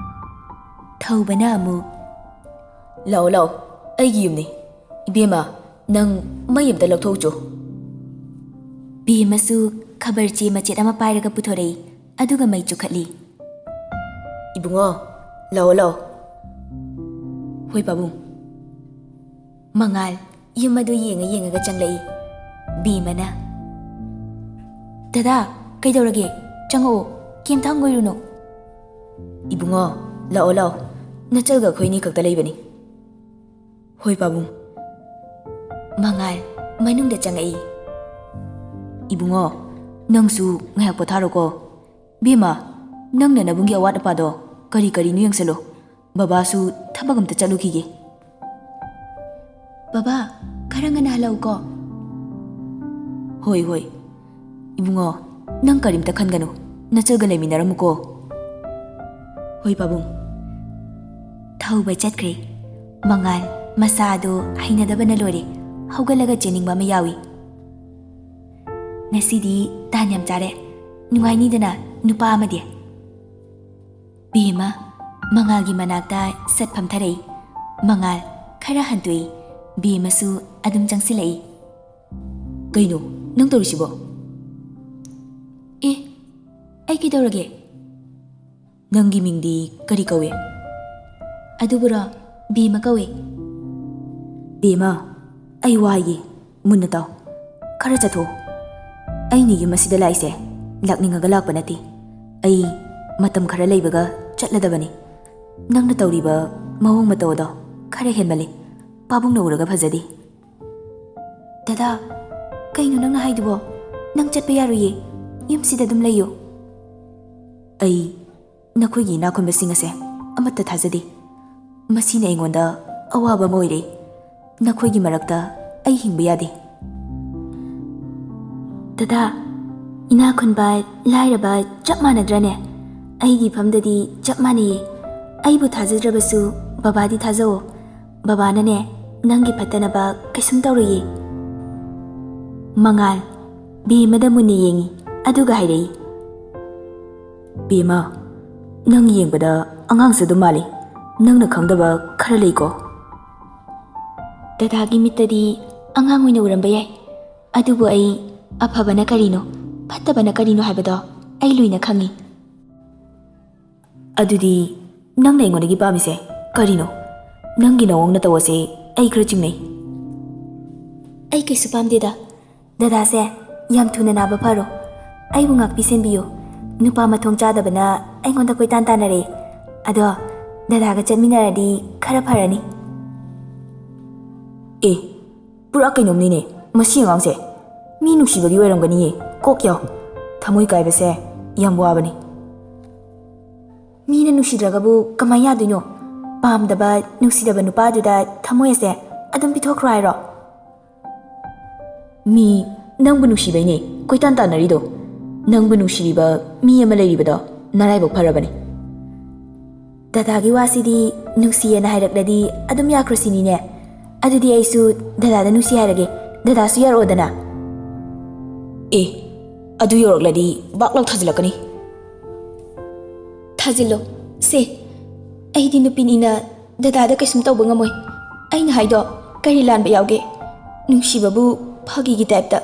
ꯊꯧꯕꯅ ꯑꯃꯨꯛ, "ꯂꯥꯛꯑꯣ, ꯂꯥꯛꯑꯣ, ꯑꯩꯒꯤ ꯌꯨꯝꯅꯤ꯫ ꯏꯕꯦꯝꯃ, ꯅꯪ ꯃꯩ ꯑꯝꯇ ꯂꯧꯊꯣꯛꯎꯆꯣ꯫" ꯕꯦꯝꯃꯁꯨ ꯈꯕꯔ ꯆꯦ ꯃꯆꯦꯠ ꯑꯃ ꯄꯥꯏꯔꯒ ꯄꯨꯊꯣꯔꯛꯏ, ꯑꯗꯨꯒ ꯃꯩ ꯆꯨꯈꯠꯂꯤ꯫ "ꯏꯕꯨꯡꯉꯣ, ꯂꯥꯛꯑꯣ, ꯂꯥꯛꯑꯣ꯫" "ꯍꯣꯏ ꯄꯥꯕꯨꯡ꯫" ꯃꯉꯥꯜ ꯌꯨꯝ ꯑꯗꯨ ꯌꯦꯡꯉ ꯌꯦꯡꯉꯒ ꯆꯪꯂꯛꯏ꯫ ꯕꯦꯝꯃꯅ, "ꯗꯗꯥ, ꯀꯩꯗꯧꯔꯒꯦ? ꯆꯪꯉꯛꯑꯣ, ꯀꯩꯝꯇ ꯍꯪꯒꯣꯏꯔꯨꯅꯨ꯫" "ꯏꯕꯨꯡꯉꯣ, ꯂꯥꯛꯑꯣ, ꯂꯥꯛꯑꯣ, ꯅꯆꯜꯒ ꯑꯩꯈꯣꯏ ꯑꯅꯤ ꯈꯛꯇ ꯂꯩꯕꯅꯤ꯫" "ꯍꯣꯏ ꯄꯥꯕꯨꯡ꯫" ꯃꯉꯥꯜ ꯃꯅꯨꯡꯗ ꯆꯪꯉꯛꯏ꯫ "ꯏꯕꯨꯡꯉꯣ, ꯅꯪꯁꯨ ꯉꯥꯏꯍꯥꯛ ꯄꯣꯊꯥꯔꯣꯀꯣ꯫ ꯕꯦꯝꯃ, ꯅꯪꯅ ꯅꯕꯨꯡꯒꯤ ꯑꯋꯥꯠ ꯑꯄꯥꯗꯣ ꯀꯔꯤ ꯀꯔꯤꯅꯣ ꯌꯦꯡꯁꯜꯂꯣ꯫ ꯕꯕꯥꯁꯨ ꯊꯕꯛ ꯑꯝꯇ ꯆꯠꯂꯨꯈꯤꯒꯦ꯫ ꯕꯕꯥ, ꯈꯔ ꯉꯟꯅ ꯍꯜꯂꯛꯎꯀꯣ꯫ ꯍꯣꯏ, ꯍꯣꯏ꯫ ꯏꯕꯨꯡꯉꯣ, ꯅꯪ ꯀꯔꯤꯝꯇ ꯈꯟꯒꯅꯨ꯫ ꯅꯆꯜꯒ ꯂꯩꯃꯤꯟꯅꯔꯝꯃꯨꯀꯣ꯫ ꯍꯣꯏ, ꯄꯥꯕꯨꯡ꯫ ꯊꯧꯕ ꯆꯠꯈ꯭ꯔꯦ꯫ ꯃꯉꯥꯜ ꯃꯁꯥꯗꯣ ꯍꯩꯅꯗꯕꯅ ꯂꯣꯏꯔꯦ꯫ ꯍꯧꯒꯠꯂꯒ ꯆꯦꯟꯅꯤꯡꯕ ꯑꯃ ꯌꯥꯎꯏ꯫ ꯉꯁꯤꯗꯤ ꯇꯥꯟ ꯌꯥꯝ ꯆꯥꯔꯦ꯫ ꯅꯨꯡꯉꯥꯏꯅꯤꯗꯅ ꯅꯨꯄꯥ ꯑꯃꯗꯤ꯫ ꯕꯦꯝꯃ ꯃꯉꯥꯜꯒꯤ ꯃꯅꯥꯛꯇ ꯁꯠ ꯐꯝꯊꯔꯛꯏ꯫ ꯃꯉꯥꯜ ꯈꯔ ꯍꯟꯇꯣꯛꯏ꯫ ꯕꯦꯝꯃꯁꯨ ꯑꯗꯨꯝ ꯆꯪꯁꯤꯜꯂꯛꯏ꯫ ꯀꯩꯅꯣ ꯅꯪ ꯇꯧꯔꯤꯁꯤꯕꯣ? ꯑꯦ, ꯑꯩ ꯀꯩꯗꯧꯔꯒꯦ? ꯅꯪꯒꯤ ꯃꯤꯡꯗꯤ ꯀꯔꯤ ꯀꯧꯏ? ꯑꯗꯨꯕꯨꯔꯣ, ꯕꯦꯝꯃ ꯀꯧꯏ꯫ ꯕꯦꯝꯃ, ꯑꯩ ꯋꯥ ꯍꯥꯏꯒꯦ, ꯃꯨꯟꯅ ꯇꯥꯎ꯫ ꯈꯔ ꯆꯠꯊꯣꯛꯑꯣ꯫ ꯑꯩꯅ ꯌꯨꯝ ꯑꯁꯤꯗ ꯂꯥꯛꯏꯁꯦ ꯂꯥꯛꯅꯤꯡꯉꯒ ꯂꯥꯛꯄ ꯅꯠꯇꯦ꯫ ꯑꯩ ꯃꯇꯝ ꯈꯔ ꯂꯩꯕꯒ ꯆꯠꯂꯗꯕꯅꯤ꯫ ꯅꯪꯅ ꯇꯧꯔꯤꯕ ꯃꯑꯣꯡ ꯃꯇꯧ ꯑꯗꯣ ꯈꯔ ꯍꯦꯟꯃꯜꯂꯤ꯫ ꯄꯥꯕꯨꯡꯅ ꯎꯔꯒ ꯐꯖꯗꯦ꯫ ꯗꯗꯥ, ꯀꯩꯅꯣ ꯅꯪꯅ ꯍꯥꯏꯗꯨꯕꯣ? ꯅꯪ ꯆꯠꯄ ꯌꯥꯔꯣꯏꯌꯦ꯫ ꯌꯨꯝꯁꯤꯗ ꯑꯗꯨꯝ ꯂꯩꯌꯨ꯫ ꯑꯩ ꯅꯈꯣꯏꯒꯤ ꯏꯅꯥꯛ ꯈꯨꯟꯕꯁꯤꯡ ꯑꯁꯦ ꯑꯃꯠꯇ ꯊꯥꯖꯗꯦ꯫ ꯃꯁꯤꯅ ꯑꯩꯉꯣꯟꯗ ꯑꯋꯥꯕ ꯑꯃ ꯑꯣꯏꯔꯦ꯫ ꯅꯈꯣꯏꯒꯤ ꯃꯔꯛꯇ ꯑꯩ ꯍꯤꯡꯕ ꯌꯥꯗꯦ꯫ ꯗꯗꯥ, ꯏꯅꯥꯛ ꯈꯨꯟꯕ ꯂꯥꯏꯔꯕ ꯆꯞ ꯃꯥꯟꯅꯗ꯭ꯔꯅꯦ? ꯑꯩꯒꯤ ꯏꯐꯝꯗꯗꯤ ꯆꯞ ꯃꯥꯟꯅꯩꯌꯦ꯫ ꯑꯩꯕꯨ ꯊꯥꯖꯗ꯭ꯔꯕꯁꯨ ꯕꯕꯥꯗꯤ ꯊꯥꯖꯧꯑꯣ꯫ ꯕꯕꯥꯅꯅꯦ, ꯅꯪꯒꯤ ꯐꯠꯇꯅꯕ ꯀꯩꯁꯨꯝ ꯇꯧꯔꯣꯏꯌꯦ꯫ ꯃꯉꯥꯜ ꯕꯦꯝꯃꯗ ꯃꯨꯟꯅ ꯌꯦꯡꯉꯤ, ꯑꯗꯨꯒ ꯍꯥꯏꯔꯛꯏ꯫ ꯕꯦꯝꯃ, ꯅꯪ ꯌꯦꯡꯕꯗ ꯑꯉꯥꯡꯁꯨ ꯑꯗꯨꯝ ꯃꯥꯜꯂꯤ꯫ ꯅꯪꯅ ꯈꯪꯗꯕ ꯈꯔ ꯂꯩꯀꯣ꯫ ꯗꯗꯥꯒꯤ ꯃꯤꯠꯇꯗꯤ ꯑꯉꯥꯡ ꯑꯣꯏꯅ ꯎꯔꯝꯕ ꯌꯥꯏ, ꯑꯗꯨꯕꯨ ꯑꯩ ꯑꯐꯕꯅ ꯀꯔꯤꯅꯣ, ꯐꯠꯇꯕꯅ ꯀꯔꯤꯅꯣ ꯍꯥꯏꯕꯗꯣ ꯑꯩ ꯂꯣꯏꯅ ꯈꯪꯉꯤ꯫ ꯑꯗꯨꯗꯤ ꯅꯪꯅ ꯑꯩꯉꯣꯟꯗꯒꯤ ꯄꯥꯝꯃꯤꯁꯦ ꯀꯔꯤꯅꯣ? ꯅꯪꯒꯤ ꯅꯑꯣꯡ ꯅꯇꯧ ꯑꯁꯦ ꯑꯩ ꯈꯔ ꯆꯤꯡꯅꯩ꯫ ꯑꯩ ꯀꯩꯁꯨ ꯄꯥꯝꯗꯦꯗ꯫ ꯗꯗꯥꯁꯦ ꯌꯥꯝ ꯊꯨꯅ ꯅꯥꯕ ꯐꯔꯣ꯫ ꯑꯩꯕꯨ ꯉꯥꯛꯄꯤ ꯁꯦꯟꯕꯤꯌꯨ꯫ ꯅꯨꯄꯥ ꯃꯊꯣꯡ ꯆꯥꯗꯕꯅ ꯑꯩꯉꯣꯟꯗ ꯀꯣꯏꯇꯥꯟ ꯇꯥꯟꯅꯔꯦ꯫ ꯑꯗꯣ ꯗꯗꯥꯒ ꯆꯠꯃꯤꯟꯅꯔꯗꯤ ꯈꯔ ꯐꯔꯅꯤ꯫ ꯑꯦ, ꯄꯨꯔꯥ ꯀꯩꯅꯣꯝꯅꯤꯅꯦ ꯃꯁꯤ ꯑꯉꯥꯡꯁꯦ꯫ ꯃꯤ ꯅꯨꯡꯁꯤꯕꯒꯤ ꯑꯣꯏꯔꯝꯒꯅꯤꯌꯦ꯫ ꯀꯣꯛ ꯌꯥꯎ꯫ ꯊꯃꯣꯏ ꯀꯥꯏꯕꯁꯦ ꯌꯥꯝ ꯋꯥꯕꯅꯤ꯫ ꯃꯤꯅ ꯅꯨꯡꯁꯤꯗ꯭ꯔꯒꯕꯨ ꯀꯃꯥꯏ ꯌꯥꯗꯣꯏꯅꯣ? ꯄꯥꯝꯗꯕ, ꯅꯨꯡꯁꯤꯗꯕ ꯅꯨꯄꯥꯗꯨꯗ ꯊꯃꯣꯏ ꯑꯁꯦ ꯑꯗꯨꯝ ꯄꯤꯊꯣꯛꯈ꯭ꯔꯣ ꯍꯥꯏꯔꯣ? ꯃꯤ ꯅꯪꯕꯨ ꯅꯨꯡꯁꯤꯕꯩꯅꯦ ꯀꯣꯏꯇꯥꯟ ꯇꯥꯟꯅꯔꯤꯗꯣ꯫ ꯅꯪꯕꯨ ꯅꯨꯡꯁꯤꯔꯤꯕ ꯃꯤ ꯑꯃ ꯂꯩꯔꯤꯕꯗꯣ ꯅꯔꯥꯏꯕꯛ ꯐꯔꯕꯅꯤ꯫ ꯗꯗꯥꯒꯤ ꯋꯥꯁꯤꯗꯤ ꯅꯨꯡꯁꯤꯌꯦꯅ ꯍꯥꯏꯔꯛꯂꯗꯤ ꯑꯗꯨꯝ ꯌꯥꯈ꯭ꯔꯣ ꯁꯤꯅꯤꯅꯦ꯫ ꯑꯗꯨꯗꯤ ꯑꯩꯁꯨ ꯗꯗꯥꯗ ꯅꯨꯡꯁꯤ ꯍꯥꯏꯔꯒꯦ, ꯗꯗꯥꯁꯨ ꯌꯥꯔꯛꯑꯣꯗꯅ꯫ ꯑꯦ, ꯑꯗꯨ ꯌꯧꯔꯛꯂꯗꯤ ꯕꯥꯛ ꯂꯥꯎ ꯊꯥꯖꯤꯜꯂꯛꯀꯅꯤ꯫ ꯊꯥꯖꯤꯜꯂꯣ꯫ ꯁꯦ, ꯑꯩꯗꯤ ꯅꯨꯄꯤꯅꯤꯅ ꯗꯗꯥꯗ ꯀꯩꯁꯨꯝ ꯇꯧꯕ ꯉꯝꯃꯣꯏ꯫ ꯑꯩꯅ ꯍꯥꯏꯗꯣ ꯀꯔꯤ ꯂꯥꯟꯕ ꯌꯥꯎꯒꯦ? ꯅꯨꯡꯁꯤꯕꯕꯨ ꯐꯥꯒꯤꯒꯤ ꯇꯥꯏꯞꯇ꯫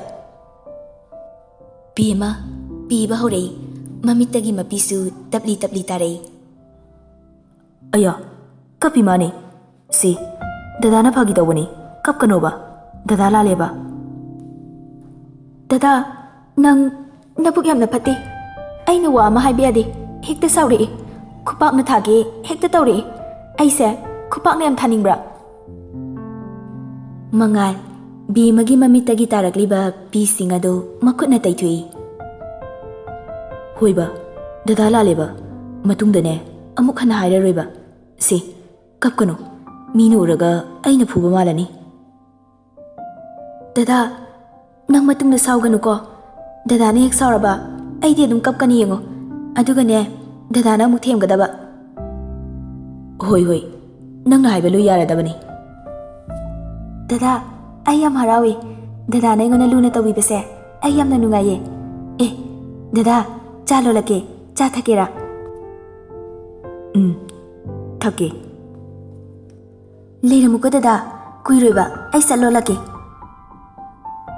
ꯕꯦꯝꯃ ꯄꯤꯕ ꯍꯧꯔꯛꯏ꯫ ꯃꯃꯤꯠꯇꯒꯤ ꯃꯄꯤꯁꯨ ꯇꯞꯂꯤ ꯇꯞꯂꯤ ꯇꯥꯔꯛꯏ꯫ ꯑꯌꯥ, ꯀꯞꯄꯤ ꯃꯥꯅꯦ꯫ ꯁꯤ, ꯗꯗꯥꯅ ꯐꯥꯒꯤ ꯇꯧꯕꯅꯤ, ꯀꯞꯀꯅꯣꯕ꯫ ꯗꯗꯥ ꯂꯥꯜꯂꯦꯕ꯫ ꯗꯗꯥ, ꯅꯪ ꯅꯕꯨꯛ ꯌꯥꯝꯅ ꯐꯠꯇꯦ꯫ ꯑꯩꯅ ꯋꯥ ꯑꯃ ꯍꯥꯏꯕ ꯌꯥꯗꯦ, ꯍꯦꯛꯇ ꯁꯥꯎꯔꯛꯑꯦ꯫ ꯈꯨꯄꯥꯛꯅ ꯊꯥꯒꯦ ꯍꯦꯛꯇ ꯇꯧꯔꯛꯑꯦ꯫ ꯑꯩꯁꯦ ꯈꯨꯄꯥꯛꯅ ꯌꯥꯝ ꯊꯥꯅꯤꯡꯕ꯭ꯔꯥ? ꯃꯉꯥꯜ, ꯕꯦꯝꯃꯒꯤ ꯃꯃꯤꯠꯇꯒꯤ ꯇꯥꯔꯛꯂꯤꯕ ꯄꯤꯁꯤꯡ ꯑꯗꯨ ꯃꯈꯨꯠꯅ ꯇꯩꯊꯣꯛꯏ꯫ ꯍꯣꯏꯕ, ꯗꯗꯥ ꯂꯥꯜꯂꯦꯕ꯫ ꯃꯇꯨꯡꯗꯅꯦ, ꯑꯃꯨꯛ ꯍꯟꯅ ꯍꯥꯏꯔꯔꯣꯏꯕ꯫ ꯁꯦ, ꯀꯞꯀꯅꯨ꯫ ꯃꯤꯅ ꯎꯔꯒ ꯑꯩꯅ ꯐꯨꯕ ꯃꯥꯜꯂꯅꯤ꯫ ꯗꯗꯥ, ꯅꯪ ꯃꯇꯨꯡꯗ ꯁꯥꯎꯒꯅꯨꯀꯣ꯫ ꯗꯗꯥꯅ ꯍꯦꯛ ꯁꯥꯎꯔꯕ, ꯑꯩꯗꯤ ꯑꯗꯨꯝ ꯀꯞꯀꯅꯤ ꯌꯦꯡꯉꯣ꯫ ꯑꯗꯨꯒꯅꯦ, ꯗꯗꯥꯅ ꯑꯃꯨꯛ ꯊꯦꯝꯒꯗꯕ꯫ ꯍꯣꯏ, ꯍꯣꯏ, ꯅꯪꯅ ꯍꯥꯏꯕ ꯂꯣꯏ ꯌꯥꯔꯗꯕꯅꯤ꯫ ꯗꯗꯥ, ꯑꯩ ꯌꯥꯝ ꯍꯔꯥꯎꯏ꯫ ꯗꯗꯥꯅ ꯑꯩꯉꯣꯟꯗ ꯂꯨꯅ ꯇꯧꯕꯤꯕꯁꯦ ꯑꯩ ꯌꯥꯝꯅ ꯅꯨꯡꯉꯥꯏꯌꯦ꯫ ꯑꯦ, ꯗꯗꯥ, ꯆꯥ ꯂꯣꯜꯂꯛꯀꯦ꯫ ꯆꯥ ꯊꯛꯀꯦꯔꯥ? ꯎꯝ, ꯊꯛꯀꯦ꯫ ꯂꯩꯔꯝꯃꯨꯀꯣ ꯗꯗꯥ, ꯀꯨꯏꯔꯣꯏꯕ, ꯑꯩ ꯆꯠ ꯂꯣꯜꯂꯛꯀꯦ꯫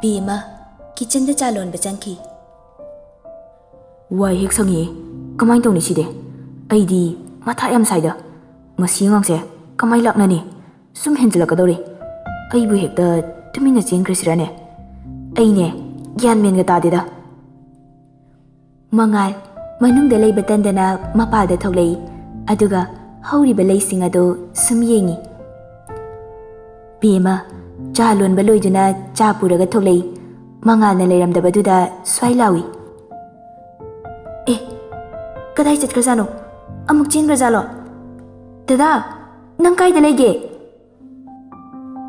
ꯕꯦꯝꯃ ꯀꯤꯆꯟꯗ ꯆꯥ ꯂꯣꯟꯕ ꯆꯪꯈꯤ꯫ ꯋꯥꯏ ꯍꯦꯛ ꯁꯪꯉꯤꯌꯦ꯫ ꯀꯃꯥꯏꯅ ꯇꯧꯅꯤ ꯁꯤꯗꯤ? ꯑꯩꯗꯤ ꯃꯊꯥ ꯌꯥꯝ ꯁꯥꯏꯗ꯫ ꯃꯁꯤ ꯑꯉꯥꯡꯁꯦ ꯀꯃꯥꯏ ꯂꯥꯛꯅꯅꯤ? ꯁꯨꯝ ꯍꯦꯟꯖꯤꯜꯂꯛꯀꯗꯧꯔꯦ꯫ ꯑꯩꯕꯨ ꯍꯦꯛꯇ ꯇꯨꯃꯤꯟꯅ ꯆꯦꯟꯈ꯭ꯔꯁꯤꯔꯅꯦ? ꯑꯩꯅꯦ ꯒ꯭ꯌꯥꯟ ꯃꯦꯟꯒ ꯇꯥꯗꯦꯗ꯫ ꯃꯉꯥꯜ ꯃꯅꯨꯡꯗ ꯂꯩꯕ ꯇꯟꯗꯅ ꯃꯄꯥꯜꯗ ꯊꯣꯛꯂꯛꯏ꯫ ꯑꯗꯨꯒ ꯍꯧꯔꯤꯕ ꯂꯩꯁꯤꯡ ꯑꯗꯨ ꯁꯨꯝ ꯌꯦꯡꯉꯤ꯫ ꯕꯦꯝꯃ ꯆꯥ ꯂꯣꯟꯕ ꯂꯣꯏꯗꯨꯅ ꯆꯥ ꯄꯨꯔꯒ ꯊꯣꯛꯂꯛꯏ꯫ ꯃꯉꯥꯜꯅ ꯂꯩꯔꯝꯗꯕꯗꯨꯗ ꯁ꯭ꯋꯥꯏ ꯂꯥꯎꯏ꯫ ꯑꯦ, ꯀꯗꯥꯏ ꯆꯠꯈ꯭ꯔꯖꯥꯠꯅꯣ? ꯑꯃꯨꯛ ꯆꯦꯟꯈ꯭ꯔꯖꯥꯠꯂꯣ? ꯗꯗꯥ, ꯅꯪ ꯀꯥꯏꯗ ꯂꯩꯒꯦ?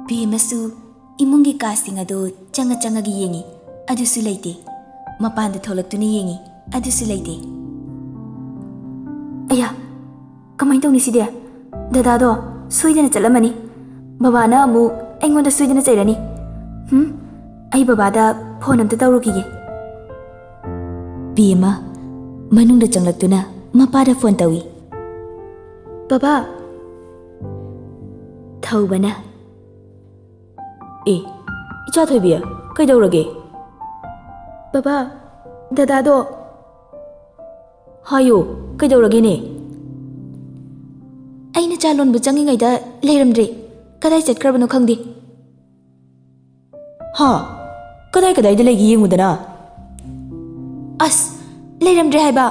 ꯕꯦꯝꯃꯁꯨ ꯏꯃꯨꯡꯒꯤ ꯀꯥꯁꯤꯡ ꯑꯗꯨ ꯆꯪꯉ ꯆꯪꯉꯒ ꯌꯦꯡꯉꯤ, ꯑꯗꯨꯁꯨ ꯂꯩꯇꯦ꯫ ꯃꯄꯥꯟꯗ ꯊꯣꯛꯂꯛꯇꯨꯅ ꯌꯦꯡꯉꯤ, ꯑꯗꯨꯁꯨ ꯂꯩꯇꯦ꯫ ꯑꯌꯥ, ꯀꯃꯥꯏꯅ ꯇꯧꯅꯤ ꯁꯤꯗꯤ? ꯗꯗꯥꯗꯣ ꯁꯣꯏꯗꯅ ꯆꯠꯂꯝꯃꯅꯤ꯫ ꯕꯕꯥꯅ ꯑꯃꯨꯛ ꯑꯩꯉꯣꯟꯗ ꯁꯣꯏꯗꯅ ꯆꯩꯔꯅꯤ꯫ ꯍꯨꯝ, ꯑꯩ ꯕꯕꯥꯗ ꯐꯣꯟ ꯑꯝꯇ ꯇꯧꯔꯨꯈꯤꯒꯦ꯫ ꯕꯦꯝꯃ ꯃꯅꯨꯡꯗ ꯆꯪꯂꯛꯇꯨꯅ ꯃꯄꯥꯗ ꯐꯣꯟ ꯇꯧꯏ꯫ "ꯕꯕꯥ!" ꯊꯧꯕꯅ, "ꯑꯦ, ꯏꯆꯥ ꯊꯣꯏꯕꯤ, ꯀꯩꯗꯧꯔꯒꯦ?" "ꯕꯕꯥ, ꯗꯗꯥꯗꯣ..." "ꯍꯥꯏꯌꯨ, ꯀꯩꯗꯧꯔꯒꯦꯅꯦ?" "ꯑꯩꯅ ꯆꯥ ꯂꯣꯟꯕ ꯆꯪꯉꯤꯉꯩꯗ ꯂꯩꯔꯝꯗ꯭ꯔꯦ꯫ ꯀꯗꯥꯏ ꯆꯠꯈ꯭ꯔꯕꯅꯣ ꯈꯪꯗꯦ꯫" "ꯍꯥ? ꯀꯗꯥꯏ ꯀꯗꯥꯏꯗ ꯂꯩꯒꯦ ꯌꯦꯡꯉꯨꯗꯅ꯫" "ꯑꯁ, ꯂꯩꯔꯝꯗ꯭ꯔꯦ ꯍꯥꯏꯕ꯫"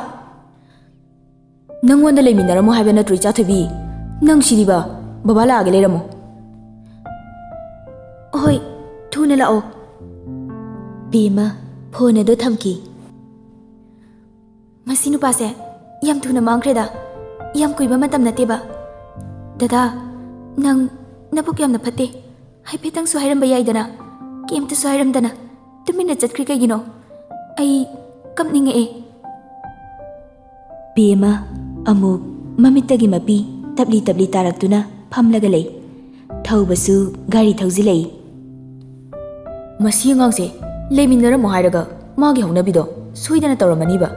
"ꯅꯪꯉꯣꯟꯗ ꯂꯩꯃꯤꯟꯅꯔꯝꯃꯣ ꯍꯥꯏꯕ ꯅꯠꯇ꯭ꯔꯣ, ꯏꯆꯥ ꯊꯣꯏꯕꯤ? ꯅꯪ ꯁꯤꯗꯤꯕ꯫ ꯕꯕꯥ ꯂꯥꯛꯑꯒꯦ, ꯂꯩꯔꯝꯃꯣ꯫" "ꯍꯣꯏ, ꯊꯨꯅ ꯂꯥꯛꯑꯣ꯫" ꯕꯦꯝꯃ ꯐꯣꯟ ꯑꯗꯨ ꯊꯝꯈꯤ꯫ "ꯃꯁꯤ ꯅꯨꯄꯥꯁꯦ ꯌꯥꯝ ꯊꯨꯅ ꯃꯥꯡꯈ꯭ꯔꯦꯗ꯫ ꯌꯥꯝ ꯀꯨꯏꯕ ꯃꯇꯝ ꯅꯠꯇꯦꯕ꯫ ꯗꯗꯥ, ꯅꯪ ꯅꯕꯨꯛ ꯌꯥꯝꯅ ꯐꯠꯇꯦ꯫ ꯍꯥꯏꯐꯦꯠꯇꯪꯁꯨ ꯍꯥꯏꯔꯝꯕ ꯌꯥꯏꯗꯅ꯫ ꯀꯩꯝꯇꯁꯨ ꯍꯥꯏꯔꯝꯗꯅ ꯇꯨꯃꯤꯟꯅ ꯆꯠꯈ꯭ꯔꯤ ꯀꯩꯒꯤꯅꯣ? ꯑꯩ ꯀꯞꯅꯤꯡꯉꯛꯑꯦ꯫" ꯕꯦꯝꯃ ꯑꯃꯨꯛ ꯃꯃꯤꯠꯇꯒꯤ ꯃꯄꯤ ꯇꯞꯂꯤ ꯇꯞꯂꯤ ꯇꯥꯔꯛꯇꯨꯅ ꯐꯝꯂꯒ ꯂꯩ꯫ ꯊꯧꯕꯁꯨ ꯒꯥꯔꯤ ꯊꯧꯖꯤꯜꯂꯛꯏ꯫ "ꯃꯁꯤ ꯑꯉꯥꯡꯁꯦ ꯂꯩꯃꯤꯟꯅꯔꯝꯃꯣ ꯍꯥꯏꯔꯒ ꯃꯥꯒꯤ ꯍꯧꯅꯕꯤꯗꯣ ꯁꯣꯏꯗꯅ ꯇꯧꯔꯝꯃꯅꯤꯕ꯫